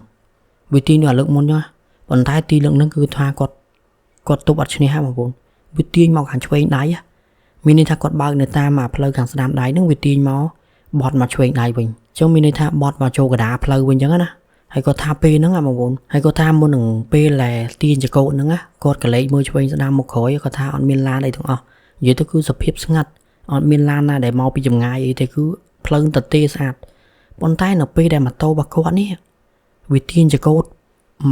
វាទាញដល់លើកមុនហ្នឹងប៉ុន្តែទីលើកហ្នឹងគឺថាគាត់ទប់អត់ឈ្នះហ่ะបងប្អូនវាទាញមកខាងឆ្វេងដៃមានន័យថាគាត់បើកនៅតាមអាផ្លូវខាងស្ដាំដៃហ្នឹងវាទាញមកបត់មកឆ្វេងដៃវិញអញ្ចឹងមានន័យថាបត់មកចូលកណ្ដាលផ្លូវវិញអញ្ចឹងណាហើយគាត់ថាពេលហ្នឹងបងប្អូនហើយគាត់ថាមុននឹងពេលដែលទាញចកោតហ្នឹងគាត់ក៏លេចមើលឆ្វេងស្ដាំមកក្រោយគាត់ថាអត់មានឡានអីទាំងអស់និយាយទៅគឺសភាពស្ងាត់អត់មានឡានណាដែលមកពីចម្ងាយអីទេគឺផ្លូវទទេស្អាតប៉ុន្តែនៅពេលដែលម៉ូតូរបស់គាត់នេះវាទាញចកោត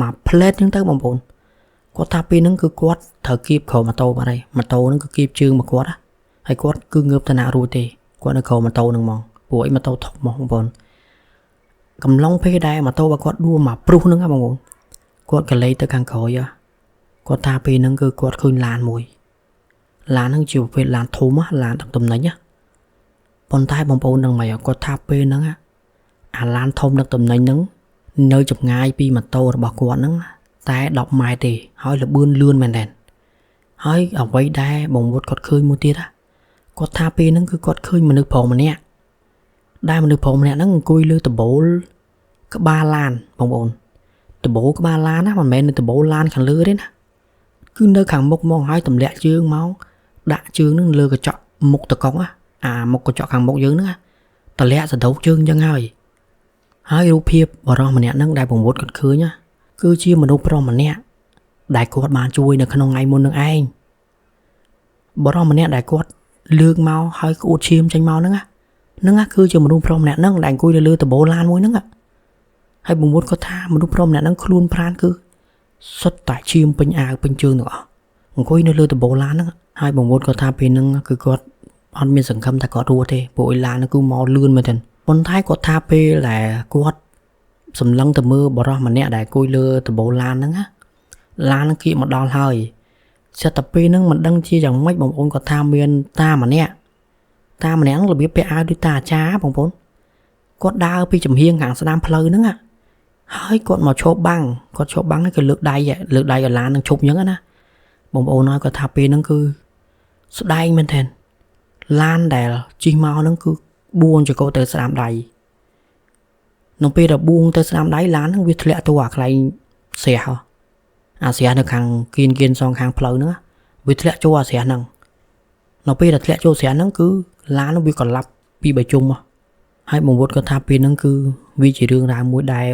មកផ្លែតហ្នឹងទៅបងប្អូនគាត់ថាពេលហ្នឹងគឺគាត់ត្រូវគៀបក្រោមម៉ូតូបាត់ហើយម៉ូតូហ្នឹងគឺគៀបជើងមកគាត់ហើយគាត់គឺងើបទៅណារួចទេគាត់នៅក្រោមម៉ូតូហ្នឹងហ្មងព្រោះអីម៉ូតូធំហ្មងបងប្អូនកំឡុងពេលដែលម៉ូតូរបស់គាត់ដួលមកព្រុសហ្នឹងបងប្អូនគាត់ក៏លេចទៅខាងក្រោយគាត់ថាពេលហ្នឹងគឺគាត់ឃើញឡានមួយឡានហ្នឹងជាប្រភេទឡានធំឡានដឹកទំនិញប៉ុន្តែបងប្អូនដឹងមិនគាត់ថាពេលហ្នឹងអាឡានធំដឹកទំនិញហ្នឹងនៅចម្ងាយពីម៉ូតូរបស់គាត់ហ្នឹងតែ10ម៉ែត្រទេហើយល្បឿនលឿនមែនទែនហើយអ្វីដែលបងវុតគាត់ឃើញមួយទៀតគាត់ថាពេលហ្នឹងគឺគាត់ឃើញមនុស្សប្រុសម្នាក់ដែលមនុស្សប្រុសម្នាក់ហ្នឹងអង្គុយលើដំបូលក្បាលឡានបងប្អូនដំបូលក្បាលឡានណាមិនមែននៅដំបូលឡានខាងលើទេណាគឺនៅខាងមុខហ្មងហើយទម្លាក់ជើងមកដាក់ជើងហ្នឹងលើកញ្ចក់មុខតកុងអាមុខកញ្ចក់ខាងមុខយើងហ្នឹងទម្លាក់សណ្ដូកជើងអញ្ចឹងហើយហើយរូបភាពបរិសម្នាក់ហ្នឹងដែលបងវុតគាត់ឃើញគឺជាមនុស្សប្រុសម្នាក់ដែលគាត់បានជួយនៅក្នុងថ្ងៃមុននឹងឯងបរិសម្នាក់ដែលគាត់លើកមកហើយក្អួតឈាមចេញមកហ្នឹងហ្នឹងគឺជាមនុស្សប្រុសម្នាក់ហ្នឹងដែលអង្គុយនៅលើដំបូលឡានមួយហ្នឹងហើយបងវុតគាត់ថាមនុស្សប្រុសម្នាក់ហ្នឹងខ្លួនប្រាណគឺសុទ្ធតែឈាមពេញអាវពេញជើងទាំងអស់អង្គុយនៅលើដំបូលឡានហ្នឹងហើយបងវុតគាត់ថាពេលហ្នឹងគឺគាត់អត់មានសង្ឃឹមថាគាត់រស់ទេព្រោះឯឡានហ្នឹងគឺមកលឿនមែនទែនប៉ុន្តែគាត់ថាពេលដែលគាត់សម្លឹងទៅមើលបរិសម្នាក់ដែលអង្គុយលើដំបូលឡានហ្នឹងឡានហ្នឹងគៀកមកដល់ហើយសិតតែពេលហ្នឹងមិនដឹងជាយ៉ាងម៉េចបងប្អូនគាត់ថាមានតាម្នាក់ហ្នឹងរបៀបពាក់អាវដូចតាអាចារ្យបងប្អូនគាត់ដើរពីចំហៀងខាងស្ដាំផ្លូវហ្នឹងហើយគាត់មកឈប់បាំងគាត់ឈប់បាំងហើយក៏លើកដៃឲ្យឡាននឹងឈប់អញ្ចឹងណាបងប្អូនហើយគាត់ថាពេលហ្នឹងគឺស្ដែងមែនទែនឡានដែលជិះមកហ្នឹងគឺបួងចកោទៅស្ដាំដៃនៅពេលដែលបួងទៅស្ដាំដៃឡានហ្នឹងវាធ្លាក់ទៅអាកន្លែងស្រះអាស្រះនៅខាងគៀនសងខាងផ្លូវហ្នឹងវាធ្លាក់ចូលអាស្រះហ្នឹងនៅពេលដែលធ្លាក់ចូលស្រះហ្នឹងគឺឡានហ្នឹងវាក៏ឡាប់ពីបីជុំហើយបងវុតគាត់ថាពេលហ្នឹងគឺវាជារឿងរ៉ាវមួយដែល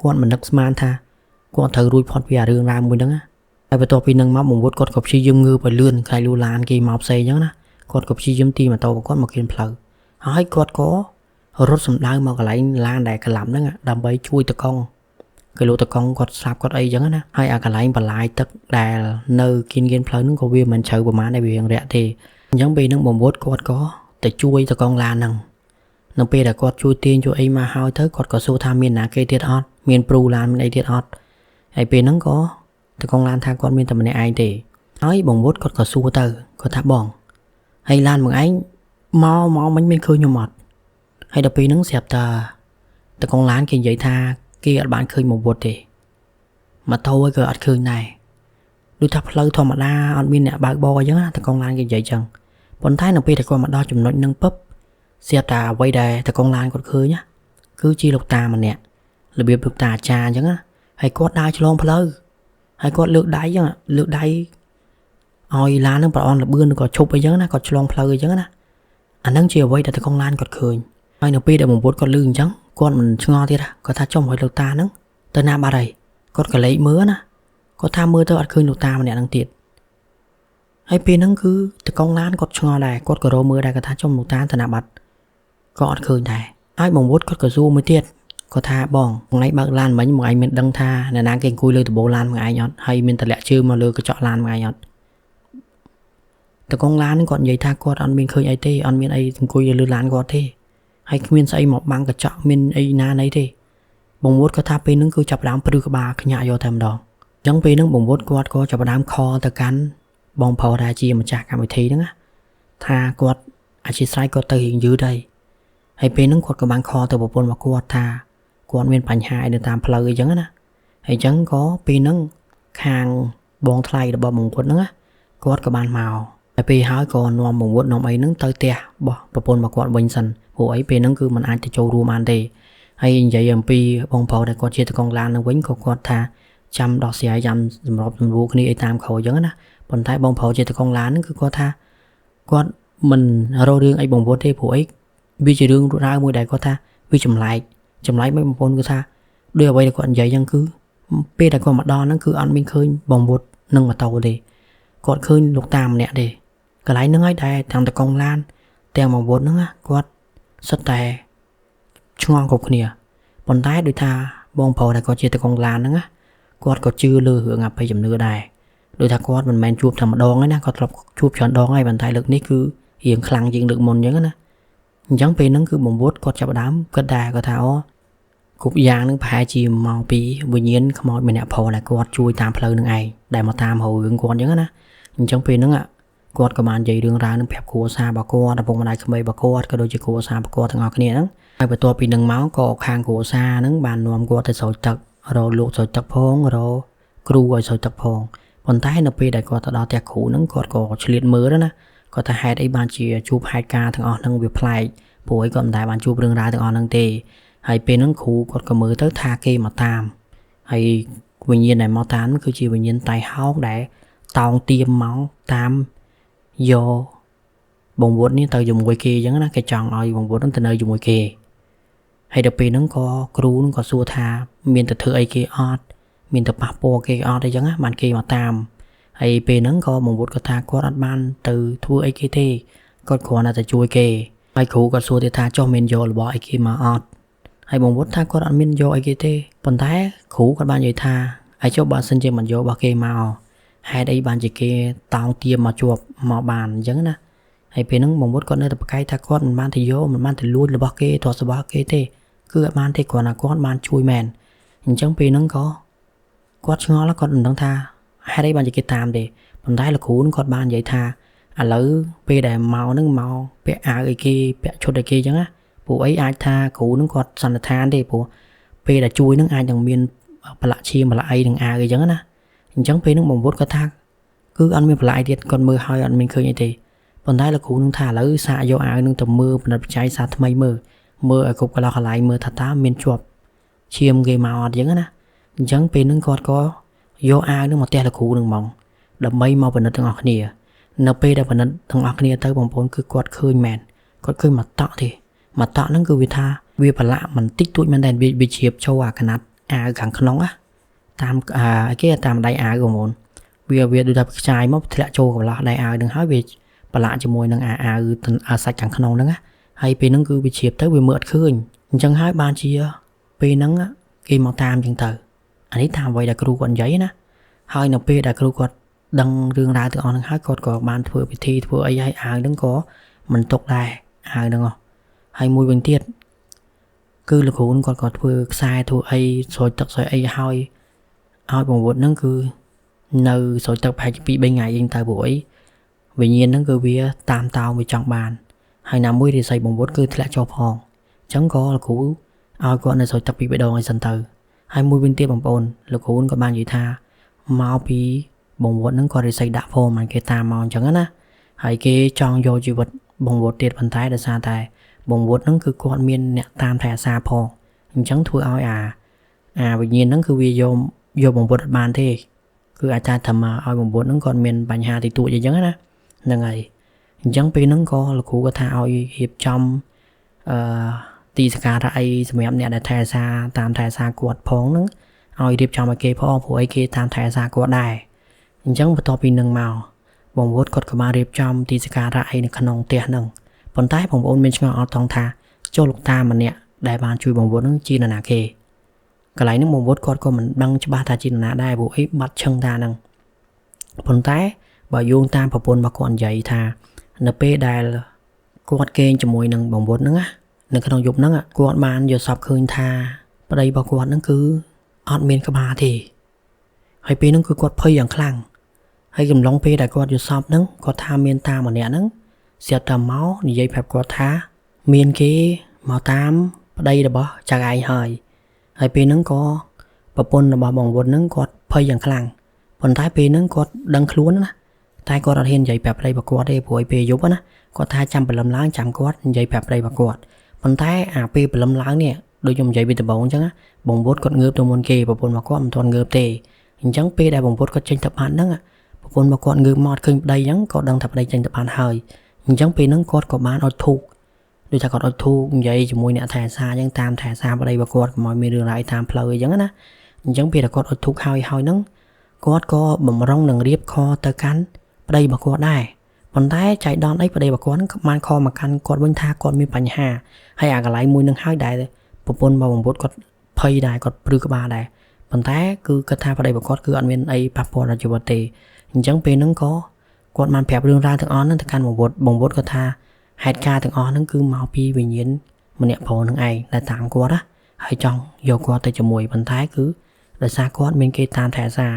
គាត់មិននឹកស្មានថាគាត់ត្រូវរួចផុតពីអារឿងរ៉ាវមួយហ្នឹងហើយបន្ទាប់ពីហ្នឹងមកបងវុតគាត់ក៏ព្យាយាមងើបឲ្យលឿនខ្លាចលូឡានគេមកផ្សេងអញ្ចឹងណាគាត់ក៏ព្យាយាមទីម៉ូតូរបស់គាត់មកគៀនផ្លូវហើយគាត់ក៏រត់សម្ដៅមកកន្លែងឡានដែលក្លាប់ហ្នឹងដើម្បីជួយតកង់គេលោកតកង់គាត់ស្លាប់គាត់អីចឹងណាហើយអាកន្លែងបន្លាយទឹកដែលនៅគៀនផ្លូវហ្នឹងក៏វាមិនជ្រៅប្រហែលដែរវារាក់ទេអញ្ចឹងពេលហ្នឹងបងវុតគាត់ក៏ទៅជួយតកង់ឡានហ្នឹងនៅពេលដែលគាត់ជួយទាញជួយអីមកហើយទៅគាត់ក៏សួរថាមានណាគេទៀតអត់មានព្រូឡានមានអីទៀតអត់ហើយពេលហ្នឹងក៏តកង់ឡានថាគាត់មានតែម្នាក់ឯងទេហើយបងវុតគាត់ក៏សួរទៅគាត់ថាបងហើយឡានមកឯងមកមិញមានឃើញខ្ញុំអត់ហើយដល់ពេលហ្នឹងស្រាប់តែតកង់ឡានគេនិយាយថាគេអត់បានឃើញបងវុតទេម៉ូតូឯងក៏អត់ឃើញដែរដូចថាផ្លូវធម្មតាអត់មានអ្នកបើកបរអញ្ចឹងណាតកង់ឡានគេនិយាយចឹងប៉ុន្តែនៅពេលដែលគាត់មកដល់ចំណុចហ្នឹងពឹបស្រាប់តែអ្វីដែលតកង់ឡានគាត់ឃើញគឺជាលោកតាម្នាក់របៀបលោកតាអាចារ្យអញ្ចឹងណាហើយគាត់ដើរឆ្លងផ្លូវហើយគាត់លើកដៃអញ្ចឹងលើកដៃឲ្យឡានហ្នឹងប្រអន់លបឿនក៏ឈប់អីចឹងណាគាត់ឆ្លងផ្លូវអីចឹងណាអាហ្នឹងជាអ្វីដែលតកង់ឡានគាត់ឃើញហើយនៅពេលដែលបងវុតគាត់លឺអញ្ចឹងគាត់មិនឆ្ងល់ទៀតគាត់ថាចំឲ្យលោកតាហ្នឹងទៅណាបាត់ហើយគាត់ក៏លេចមើលណាគាត់ថាមើលទៅអត់ឃើញលោកតាម្នាក់ហ្នឹងទៀតហើយពេលហ្នឹងគឺតកង់ឡានគាត់ឆ្ងល់ដែរគាត់ក៏រកមើលដែរគាត់ថាចំលោកតាទៅណាបាត់ក៏អត់ឃើញដែរហើយបងវុតគាត់ក៏សួរមួយទៀតគាត់ថាបងថ្ងៃបើកឡានមិញមកឯងមានដឹងថាអ្នកណាគេអង្គុយលើដំបូលឡានមកឯងអត់ហើយមានតម្លាក់ជើងមកលើកញ្ចក់ឡានមកឯងអត់តកង់ឡានហ្នឹងគាត់និយាយថាគាត់អត់មានឃើញអីទេអត់មានអីអង្គុយលើឡានគាត់ទេហើយគ្មានស្អីមកបាំងកញ្ចក់មានអីណាណីទេបងវុតគាត់ថាពេលហ្នឹងគឺចាប់ផ្ដើមព្រឺក្បាលខ្ញាក់យកតែម្ដងអញ្ចឹងពេលហ្នឹងបងវុតគាត់ក៏ចាប់ផ្ដើមខលទៅកាន់បងប្រុសដែលជាម្ចាស់កម្មវិធីហ្នឹងថាគាត់អធិស្ឋានគាត់ទៅរៀងយឺតហើយ ហើយពេលហ្នឹងគាត់ក៏បានខលទៅប្រពន្ធរបស់គាត់ថាគាត់មានបញ្ហាអីនៅតាមផ្លូវអីចឹងណាហើយចឹងក៏ពេលហ្នឹងខាងបងថ្លៃរបស់បងវុតហ្នឹងណាគាត់ក៏បានមកហើយពេលហើយក៏នាំបងវុតនាំអីហ្នឹងទៅផ្ទះរបស់ប្រពន្ធរបស់គាត់វិញសិនព្រោះអីពេលហ្នឹងគឺมันអាចទៅចូលរួមបានទេហើយនិយាយអំពីបងប្រុសដែលគាត់ជាតកងឡាននឹងវិញក៏គាត់ថាចាំដោះស្រាយចាំសម្របសម្រួលគ្នាអីតាមក្រោយចឹងណាប៉ុន្តែបងប្រុសជាតកងឡានហ្នឹងគឺគាត់ថាគាត់មិនរករឿងអីបងវុតទេព្រោះអីវាជារឿងរ៉ាវមួយដែលគាត់ថាវាចម្លែកមិនបងប្អូនគឺថាដោយអ្វីដែលគាត់និយាយចឹងគឺពេលដែលគាត់មកដល់ហ្នឹងគឺអត់មានឃើញបងវុតនឹងម៉ូតូទេគាត់ឃើញលោកតាម្នាក់ទេកន្លែងហ្នឹងហើយដែលទាំងតកងឡានទាំងបងវុតហ្នឹងគាត់សុទ្ធតែឆ្ងល់គ្រប់គ្នាប៉ុន្តែដោយថាបងប្រុសដែលគាត់ជាតកងឡានហ្នឹងគាត់ក៏ជឿលើរឿងអបិយជំនឿដែរដោយថាគាត់មិនមែនជួបតែម្ដងទេណាគាត់ធ្លាប់ជួបច្រើនដងហើយប៉ុន្តែលើកនេះគឺរៀងខ្លាំងជាងលើកមុនអញ្ចឹងណាអញ្ចឹងពេលហ្នឹងគឺបងវុតគាត់ចាប់ផ្ដើមគិតដែរគាត់ថាអូគ្រប់យ៉ាងហ្នឹងប្រហែលជាមកពីវិញ្ញាណខ្មោចម្នាក់ផងដែលគាត់ជួយតាមផ្លូវនឹងឯងដែលមកតាមរករឿងគាត់អញ្ចឹងណាអញ្ចឹងពេលហ្នឹងគាត់ក៏បាននិយាយរឿងរ៉ាវនឹងប្រាប់គ្រួសាររបស់គាត់ឪពុកម្ដាយក្មេករបស់គាត់ក៏ដូចជាគ្រួសាររបស់គាត់ទាំងអស់គ្នាហ្នឹងហើយបន្ទាប់ពីនឹងមកក៏ខាងគ្រួសារហ្នឹងបាននាំគាត់ទៅស្រោចទឹករកលោកស្រោចទឹកផងរកគ្រូឲ្យស្រោចទឹកផងប៉ុន្តែនៅពេលដែលគាត់ទៅដល់ផ្ទះគ្រូហ្នឹងគាត់ក៏ឆ្លៀតមើលណាគាត់ថាហេតុអីបានជាជួបហេតុការណ៍ទាំងអស់ហ្នឹងវាប្លែកព្រោះអីគាត់មិនដែលបានជួបរឿងរ៉ាវទាំងអស់ហ្នឹងទេហើយពេលហ្នឹងគ្រូគាត់ក៏មើលទៅថាគេមកតាមហើយវិញ្ញាណដែលមកតាមគឺជាវិញ្ញាណតៃហោងដែលតោងទៀមមកតាមយកបងវុតនេះទៅជាមួយគេអញ្ចឹងណាគេចង់ឲ្យបងវុតហ្នឹងទៅនៅជាមួយគេហើយដល់ពេលហ្នឹងក៏គ្រូហ្នឹងក៏សួរថាមានទៅធ្វើអីគេអត់មានទៅប៉ះពាល់គេអត់អីចឹងណាបានគេមកតាមហើយពេលហ្នឹងក៏បងវុតក៏ថាគាត់អត់បានទៅធ្វើអីគេទេគាត់គ្រាន់តែជួយគេហើយគ្រូក៏សួរទៀតថាចុះមានយករបស់អីគេមកអត់ហើយបងវុតថាគាត់អត់មានយកអីគេទេប៉ុន្តែគ្រូគាត់បាននិយាយថាហើយចុះបើសិនជាមិនយករបស់គេមកហេតុអីបានជាគេតោងទៀមមកជាប់មកបានអញ្ចឹងណាហើយពេលហ្នឹងបងវុតគាត់នៅតែប្រកែកថាគាត់មិនបានទៅយកមិនបានទៅលួចរបស់គេទ្រព្យសម្បត្តិគេទេគឺអត់បានទេគ្រាន់តែគាត់បានជួយមែនអញ្ចឹងពេលហ្នឹងក៏គាត់ឆ្ងល់គាត់មិនដឹងថាហេតុអីបានជាគេតាមទេប៉ុន្តែលោកគ្រូនឹងគាត់បាននិយាយថាឥឡូវពេលដែលមកហ្នឹងមកពាក់អាវអីគេពាក់ឈុតអីគេអញ្ចឹងណាព្រោះអីអាចថាគ្រូនឹងគាត់សន្និដ្ឋានទេព្រោះពេលដែលជួយនឹងអាចនឹងមានប្រឡាក់ឈាមប្រឡាក់អីនឹងអាវអីចឹងណាអញ្ចឹងពេលហ្នឹងបងវុតគាត់ថាគឺអត់មានប្រឡាក់អីទៀតគាត់មើលហើយអត់មានឃើញអីទេប៉ុន្តែលោកគ្រូនឹងថាឥឡូវសាកយកអាវនឹងទៅមើលផលិតបច្ច័យសាថ្មីមើលឲ្យគ្រប់កន្លែងមើលថាតើមានជាប់ឈាមគេមកអត់ចឹងណាអញ្ចឹងពេលហ្នឹងគាត់ក៏យកអាវនឹងមកផ្ទះលោកគ្រូនឹងហ្មងដើម្បីមកពិនិត្យទាំងអស់គ្នានៅពេលដែលពិនិត្យទាំងអស់គ្នាទៅបងប្អូនគឺគាត់ឃើញមែនគាត់ឃើញមកតក់ទេមកតក់ហ្នឹងគឺវាថាវាប្រឡាក់មិនតិចតួចមែនតែវាជ្រាបចូលអាកណាត់អាវខាងក្នុងណាតាមអាគេតាមដៃអាវបងប្អូនវាដូចថាខ្ចាយមកធ្លាក់ចូលកន្លោះដៃអាវនឹងហើយវាប្រឡាក់ជាមួយនឹងអាអាវសាច់ខាងក្នុងហ្នឹងណាហើយពេលហ្នឹងគឺវាជ្រាបទៅវាមើលអត់ឃើញអញ្ចឹងហើយបានជាពេលហ្នឹងគេមកតាមអញ្ចឹងទៅអានេះតាមអ្វីដែលគ្រូគាត់និយាយណាហើយនៅពេលដែលគ្រូគាត់ដឹងរឿងរ៉ាវទាំងអស់ហ្នឹងហើយគាត់ក៏បានធ្វើពិធីធ្វើអីឲ្យអាវហ្នឹងក៏មិនຕົកដែរអាវហ្នឹងហើយមួយវិញទៀតគឺលោកគ្រូគាត់ក៏ធ្វើខ្សែធ្វើអីស្រោចទឹកស្រោចអីហើយឲ្យបងវុតហ្នឹងគឺនៅស្រោចទឹកប្រហែលជា2 3ថ្ងៃអីទៅព្រោះអីវិញ្ញាណហ្នឹងគឺវាតាមតោងវាចង់បានហើយណាមួយរិស័យបងវុតគឺធ្លាក់ចុះផងអញ្ចឹងក៏លោកគ្រូឲ្យគាត់នៅស្រោចទឹក2 3ដងឲ្យសិនទៅហើយមួយវិញទៀតបងប្អូនលោកគ្រូក៏បាននិយាយថាមកពីបងវុតហ្នឹងគាត់រិស័យដាក់ផងបានគេតាមមកអញ្ចឹងណាហើយគេចង់យកជីវិតបងវុតទៀតប៉ុន្តែដោយសារតែបងវុតហ្នឹងគឺគាត់មានអ្នកតាមថែអាសាផងអញ្ចឹងធ្វើឲ្យអាវិញ្ញាណហ្នឹងគឺវាយកបងវុតអត់បានទេគឺអាចថាធ្វើមកឲ្យបងវុតហ្នឹងគាត់មានបញ្ហាតិចតួចអីចឹងណាហ្នឹងហើយអញ្ចឹងពេលហ្នឹងក៏លោកគ្រូគាត់ថាឲ្យរៀបចំទីសក្ការៈអីសម្រាប់អ្នកដែលថែអាសាតាមថែអាសាគាត់ផងហ្នឹងឲ្យរៀបចំឲ្យគេផងព្រោះអីគេតាមថែអាសាគាត់ដែរអញ្ចឹងបន្ទាប់ពីនឹងមកបងវុតគាត់ក៏បានរៀបចំទីសក្ការៈអីនៅក្នុងផ្ទះហ្នឹងប៉ុន្តែបងប្អូនមានឆ្ងល់អត់ថងថាចូលលោកតាម្នាក់ដែលបានជួយបងវុតហ្នឹងជានរណាគេកន្លែងហ្នឹងបងវុតគាត់ក៏មិនដឹងច្បាស់ថាជានរណាដែរព្រោះអីបាត់ឈឹងតាហ្នឹងប៉ុន្តែបើយោងតាមប្រពន្ធរបស់គាត់និយាយថានៅពេលដែលគាត់គេងជាមួយនឹងបងវុតហ្នឹងណានៅក្នុងយប់ហ្នឹងគាត់បានយល់សប្តិឃើញថាប្តីរបស់គាត់ហ្នឹងគឺអត់មានក្បាលទេហើយពេលហ្នឹងគឺគាត់ភ័យយ៉ាងខ្លាំងហើយកំឡុងពេលដែលគាត់យល់សប្តិហ្នឹងគាត់ថាមានតាម្នាក់ហ្នឹងស្រាប់តែមកនិយាយប្រាប់គាត់ថាមានគេ មកតាមប្តីរបស់ចៅឯងហើយហើយពេលហ្នឹងក៏ប្រពន្ធរបស់បងវុតហ្នឹងគាត់ភ័យយ៉ាងខ្លាំងប៉ុន្តែពេលហ្នឹងគាត់ដឹងខ្លួនណាតែគាត់អត់ហ៊ាននិយាយប្រាប់ប្តីរបស់គាត់ទេព្រោះឯពេលយប់ណាគាត់ថាចាំព្រលឹមឡើងចាំគាត់និយាយប្រាប់ប្តីរបស់គាត់ប៉ុន្តែអាពេលព្រលឹមឡើងនេះដូចខ្ញុំនិយាយពីដំបូងអញ្ចឹងបងវុតគាត់ងើបទៅមុនគេប្រពន្ធរបស់គាត់មិនទាន់ងើបទេអញ្ចឹងពេលដែលបងវុតគាត់ចេញទៅបាត់ហ្នឹងប្រពន្ធរបស់គាត់ងើបមកឃើញប្តីអញ្ចឹងក៏ដឹងថាប្តីចេញទៅបានហើយអញ្ចឹងពេលហ្នឹងគាត់ក៏បានអុជធូបដូចថាគាត់អុជធូបនិយាយជាមួយអ្នកថែសារអញ្ចឹងតាមថែសារប្តីរបស់គាត់កុំឲ្យមានរឿងរ៉ាវតាមផ្លូវអញ្ចឹងណាអញ្ចឹងពេលដែលគាត់អុជធូបហើយហើយហ្នឹងគាត់ក៏បំរុងនឹងរៀបខទៅកាន់ប្តីរបស់គាត់ដែរប៉ុន្តែចៃដន្យអីប្តីរបស់គាត់ហ្នឹងបានខមកកាន់គាត់វិញថាគាត់មានបញ្ហាហើយអាកន្លែងមួយនឹងហើយដែលប្រពន្ធរបស់បងវុតគាត់ភ័យដែរគាត់ព្រឺក្បាលដែរប៉ុន្តែគឺគាត់ថាប្តីរបស់គាត់គឺអត់មានអីប៉ះពាល់ដល់ជីវិតទេអញ្ចឹងពេលហ្នឹងក៏គាត់បានប្រាប់រឿងរ៉ាវទាំងអស់ហ្នឹងទៅកាន់បងវុតបងវុតគាត់ថាហេតុការណ៍ទាំងអស់ហ្នឹងគឺមកពីវិញ្ញាណម្នាក់ប្រុសនឹងឯងដែលតាមគាត់ណាហើយចង់យកគាត់ទៅជាមួយប៉ុន្តែគឺដោយសារគាត់មានគេតាមថែសារ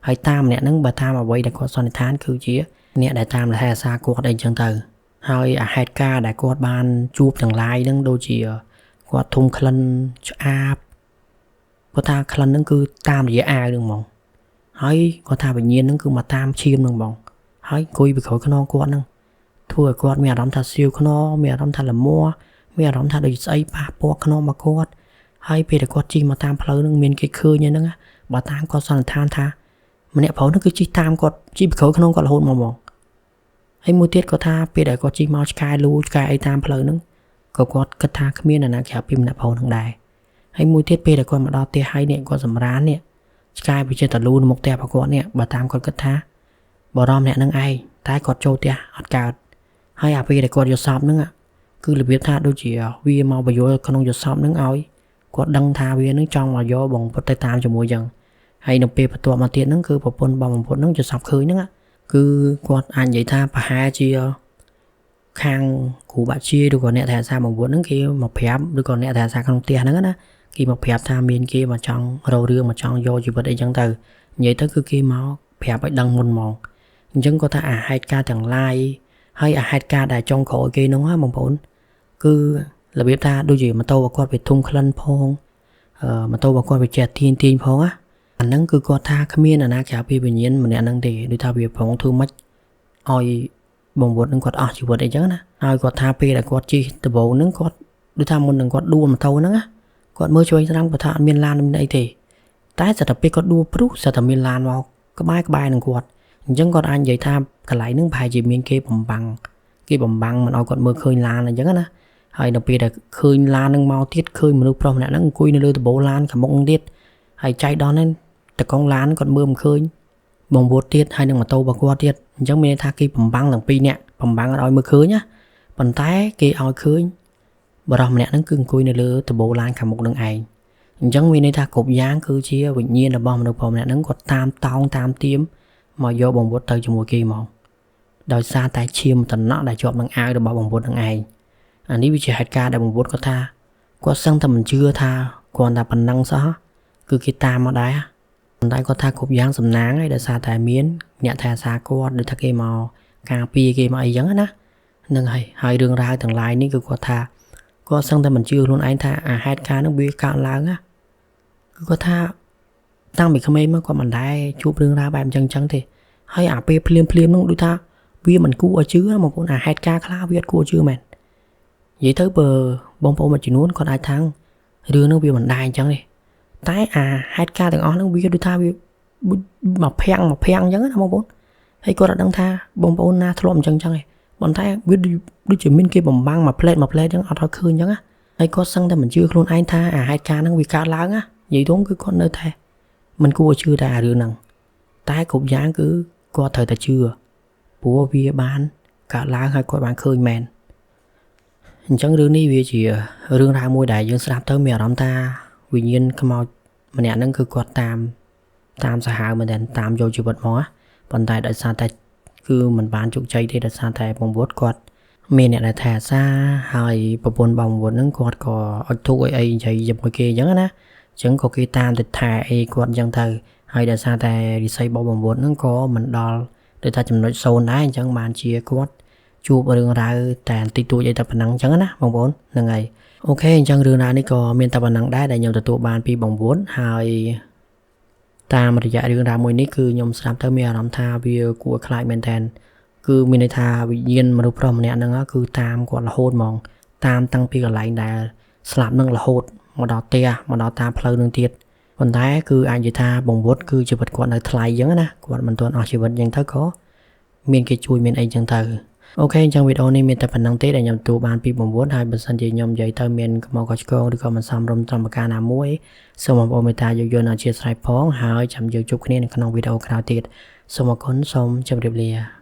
ហើយតាមម្នាក់ហ្នឹងបើតាមអ្វីដែលគាត់សន្និដ្ឋានគឺជាអ្នកដែលតាមថែសារគាត់អីចឹងទៅហើយអាហេតុការណ៍ដែលគាត់បានជួបទាំងឡាយហ្នឹងដូចជាគាត់ធុំក្លិនឆ្អាបគាត់ថាក្លិនហ្នឹងគឺតាមរយៈអាវហ្នឹងហ្មងហើយគាត់ថាវិញ្ញាណហ្នឹងគឺមកតាមឈាមហ្នឹងហ្មងហើយអង្គុយពីក្រោយខ្នងគាត់ហ្នឹងធ្វើឲ្យគាត់មានអារម្មណ៍ថាសៀវខ្នងមានអារម្មណ៍ថាលមួមានអារម្មណ៍ថាដូចស្អីប៉ះពាល់ខ្នងមកគាត់ហើយពេលដែលគាត់ជិះមកតាមផ្លូវហ្នឹងមានគេឃើញហ្នឹងបើតាមគាត់សន្និដ្ឋានថាម្នាក់ប្រុសហ្នឹងគឺជិះតាមគាត់ជិះពីក្រោយខ្នងគាត់រហូតមកហ្មងហើយមួយទៀតគាត់ថាពេលដែលគាត់ជិះមកឆ្កែលូឆ្កែអីតាមផ្លូវហ្នឹងក៏គាត់គិតថាគ្មានអ្នកណាក្រៅពីម្នាក់ប្រុសហ្នឹងដែរហើយមួយទៀតពេលដែលគាត់មកដល់ផ្ទះហើយនេះគាត់សម្រាននេះឆ្កែវាចេះតែលូនៅមុខផ្ទះរបស់គាត់នេះបើតាមគាត់គិតថាបរមអ្នកហ្នឹងឯងតែគាត់ចូលផ្ទះអត់កើតហើយអាពេលដែលគាត់យកសពហ្នឹងគឺរបៀបថាដូចជាវាមកបញ្យល់ក្នុងយកសពហ្នឹងឲ្យគាត់ដឹងថាវាហ្នឹងចង់មកយកបងពុតទៅតាមជាមួយចឹងហើយនៅពេលបន្ទាប់មកទៀតហ្នឹងគឺប្រពន្ធបងពុតហ្នឹងយកសពឃើញហ្នឹងគឺគាត់អាចនិយាយថាប្រហែលជាខាងគ្រូបាក់ជាឬក៏អ្នកថែរក្សាបងពុតហ្នឹងគេមកប្រាប់ឬក៏អ្នកថែរក្សាក្នុងផ្ទះហ្នឹងណាគេមកប្រាប់ថាមានគេមកចង់រករឿងមកចង់យកជីវិតអីចឹងទៅនិយាយទៅគឺគេមកប្រាប់ឲ្យដឹងមុនហ្មងអញ្ចឹងគាត់ថាអាហេតុការណ៍ទាំងឡាយហើយអាហេតុការណ៍ដែលចុងក្រោយគេហ្នឹងហ៎បងប្អូនគឺរបៀបថាដូចជាម៉ូតូរបស់គាត់វាធុំក្លិនផងម៉ូតូរបស់គាត់វាចេះទាញផងណាអាហ្នឹងគឺគាត់ថាគ្មានអាណាក្រៅពីវិញ្ញាណម្នាក់ហ្នឹងទេដូចថាវាប្រងធ្វើម៉េចឲ្យបងវុតហ្នឹងគាត់អស់ជីវិតអីចឹងណាហើយគាត់ថាពេលដែលគាត់ជិះដំបូងហ្នឹងគាត់ដូចថាមុននឹងគាត់ដួលម៉ូតូហ្នឹងណាគាត់មើលឆ្វេងស្ដាំគាត់ថាអត់មានឡានមានអីទេតែស្រាប់តែពេលគាត់ដួលព្រុសស្រាប់តែមានឡានមកក្បែរនឹងគាត់អញ្ចឹងគាត់អាចនិយាយថាកន្លែងហ្នឹងប្រហែលជាមានគេបំបាំងមិនឲ្យគាត់មើលឃើញឡានអញ្ចឹងណាហើយនៅពេលដែលឃើញឡានហ្នឹងមកទៀតឃើញមនុស្សប្រុសម្នាក់ហ្នឹងអង្គុយនៅលើដំបូលឡានខាងមុខហ្នឹងទៀតហើយចៃដន្យហ្នឹងតកងឡានគាត់មើលមិនឃើញបងវុតទៀតហើយនឹងម៉ូតូរបស់គាត់ទៀតអញ្ចឹងមានន័យថាគេបំបាំងទាំងពីរនាក់បំបាំងឲ្យមើលឃើញណាប៉ុន្តែគេឲ្យឃើញបរិសម្នាក់ហ្នឹងគឺអង្គុយនៅលើដំបូលឡានខាងមុខនឹងឯងអញ្ចឹងមានន័យថាគ្រប់យ៉ាងគឺជាវិញ្ញាណរបស់មនុស្សប្រុសម្នាក់ហ្នឹងគាត់តាមតោងតាមទៀមមកយកបងវុតទៅជាមួយគេហ្មងដោយសារតែឈាមតំណក់ដែលជាប់នឹងអាវរបស់បងវុតនឹងឯងអានេះវាជាហេតុការណ៍ដែលបងវុតគាត់ថាគាត់សឹងតែមិនជឿថាគ្រាន់តែប៉ុណ្ណឹងសោះគឺគេតាមមកដែរប៉ុន្តែគាត់ថាគ្រប់យ៉ាងសំណាងហើយដោយសារតែមានអ្នកថែរក្សាគាត់ដូចថាគេមកការពារគេមកអីចឹងណាហ្នឹងហើយហើយរឿងរ៉ាវទាំងឡាយនេះគឺគាត់ថាគាត់សឹងតែមិនជឿខ្លួនឯងថាអាហេតុការណ៍ហ្នឹងវាកើតឡើងណាគឺគាត់ថាតាំងពីក្មេងមកគាត់មិនដែលជួបរឿងរ៉ាវបែបអញ្ចឹងទេហើយអាពេលភ្លាមហ្នឹងដូចថាវាមិនគួរឲ្យជឿណាបងប្អូនអាហេតុការណ៍ខ្លះវាអត់គួរជឿមែននិយាយទៅបើបងប្អូនមួយចំនួនគាត់អាចថារឿងហ្នឹងវាមិនដែរអញ្ចឹងទេតែអាហេតុការណ៍ទាំងអស់ហ្នឹងវាដូចថាវាមកភាំងអញ្ចឹងណាបងប្អូនហើយគាត់អត់ដឹងថាបងប្អូនណាធ្លាប់អញ្ចឹងទេប៉ុន្តែវាដូចជាមានគេបំបាំងមួយផ្លែតអញ្ចឹងអត់ឲ្យឃើញអញ្ចឹងណាហើយគាត់សឹងតែមិនជឿខ្លួនឯងថាអាហេតុការណ៍ហ្នឹងវាកើតឡើងណានិយាយទៅគឺគាត់នៅតែមិនគួរឲ្យជឿតែអារឿងហ្នឹងតែគ្រប់យ៉ាងគឺគាត់ត្រូវតែជឿព្រោះវាបានកើតឡើងហើយគាត់បានឃើញមែនអញ្ចឹងរឿងនេះវាជារឿងរ៉ាវមួយដែលយើងស្ដាប់ទៅមានអារម្មណ៍ថាវិញ្ញាណខ្មោចម្នាក់ហ្នឹងគឺគាត់តាមសាហាវមែនទែនតាមយកជីវិតមកណាប៉ុន្តែដោយសារតែគឺមិនបានជោគជ័យទេដោយសារតែបងវុតគាត់មានអ្នកដែលថែអាសាហើយប្រពន្ធបងវុតហ្នឹងគាត់ក៏អុជធូបអីនិយាយជាមួយគេអញ្ចឹងណាអញ្ចឹងក៏គេតាមទៅថែអីគាត់អញ្ចឹងទៅហើយដោយសារតែរិស័យរបស់បងវុតហ្នឹងក៏មិនដល់ដូចថាចំណុច0ដែរអញ្ចឹងបានជាគាត់ជួបរឿងរ៉ាវតែបន្តិចតួចអីតែប៉ុណ្ណឹងអញ្ចឹងណាបងប្អូនហ្នឹងហើយ OK អញ្ចឹងរឿងរ៉ាវនេះក៏មានតែប៉ុណ្ណឹងដែរដែលខ្ញុំទទួលបានពីបងវុតហើយតាមរយៈរឿងរ៉ាវមួយនេះគឺខ្ញុំស្ដាប់ទៅមានអារម្មណ៍ថាវាគួរឲ្យខ្លាចមែនតើគឺមានន័យថាវិញ្ញាណមនុស្សប្រុសម្នាក់ហ្នឹងគឺតាមគាត់រហូតហ្មងតាមតាំងពីកន្លែងដែលស្លាប់នឹងរហូតមកដល់ផ្ទះមកដល់តាមផ្លូវនឹងទៀតប៉ុន្តែគឺអាចនិយាយថាបងវុតគឺជីវិតគាត់នៅថ្លៃអញ្ចឹងណាគាត់មិនទាន់អស់ជីវិតអញ្ចឹងទៅក៏មានគេជួយមានអីអញ្ចឹងទៅ OK អញ្ចឹងវីដេអូនេះមានតែប៉ុណ្ណឹងទេដែលខ្ញុំទទួលបានពីបងវុតហើយបើសិនជាខ្ញុំនិយាយទៅមានកំហុសខុសឆ្គងឬក៏មិនសមរម្យត្រឹមប្រការណាមួយសូមបងប្អូនមេត្តាយោគយល់និងអធ្យាស្រ័យផងហើយចាំយើងជួបគ្នានៅក្នុងវីដេអូក្រោយទៀតសូមអរគុណសូមជម្រាបលា។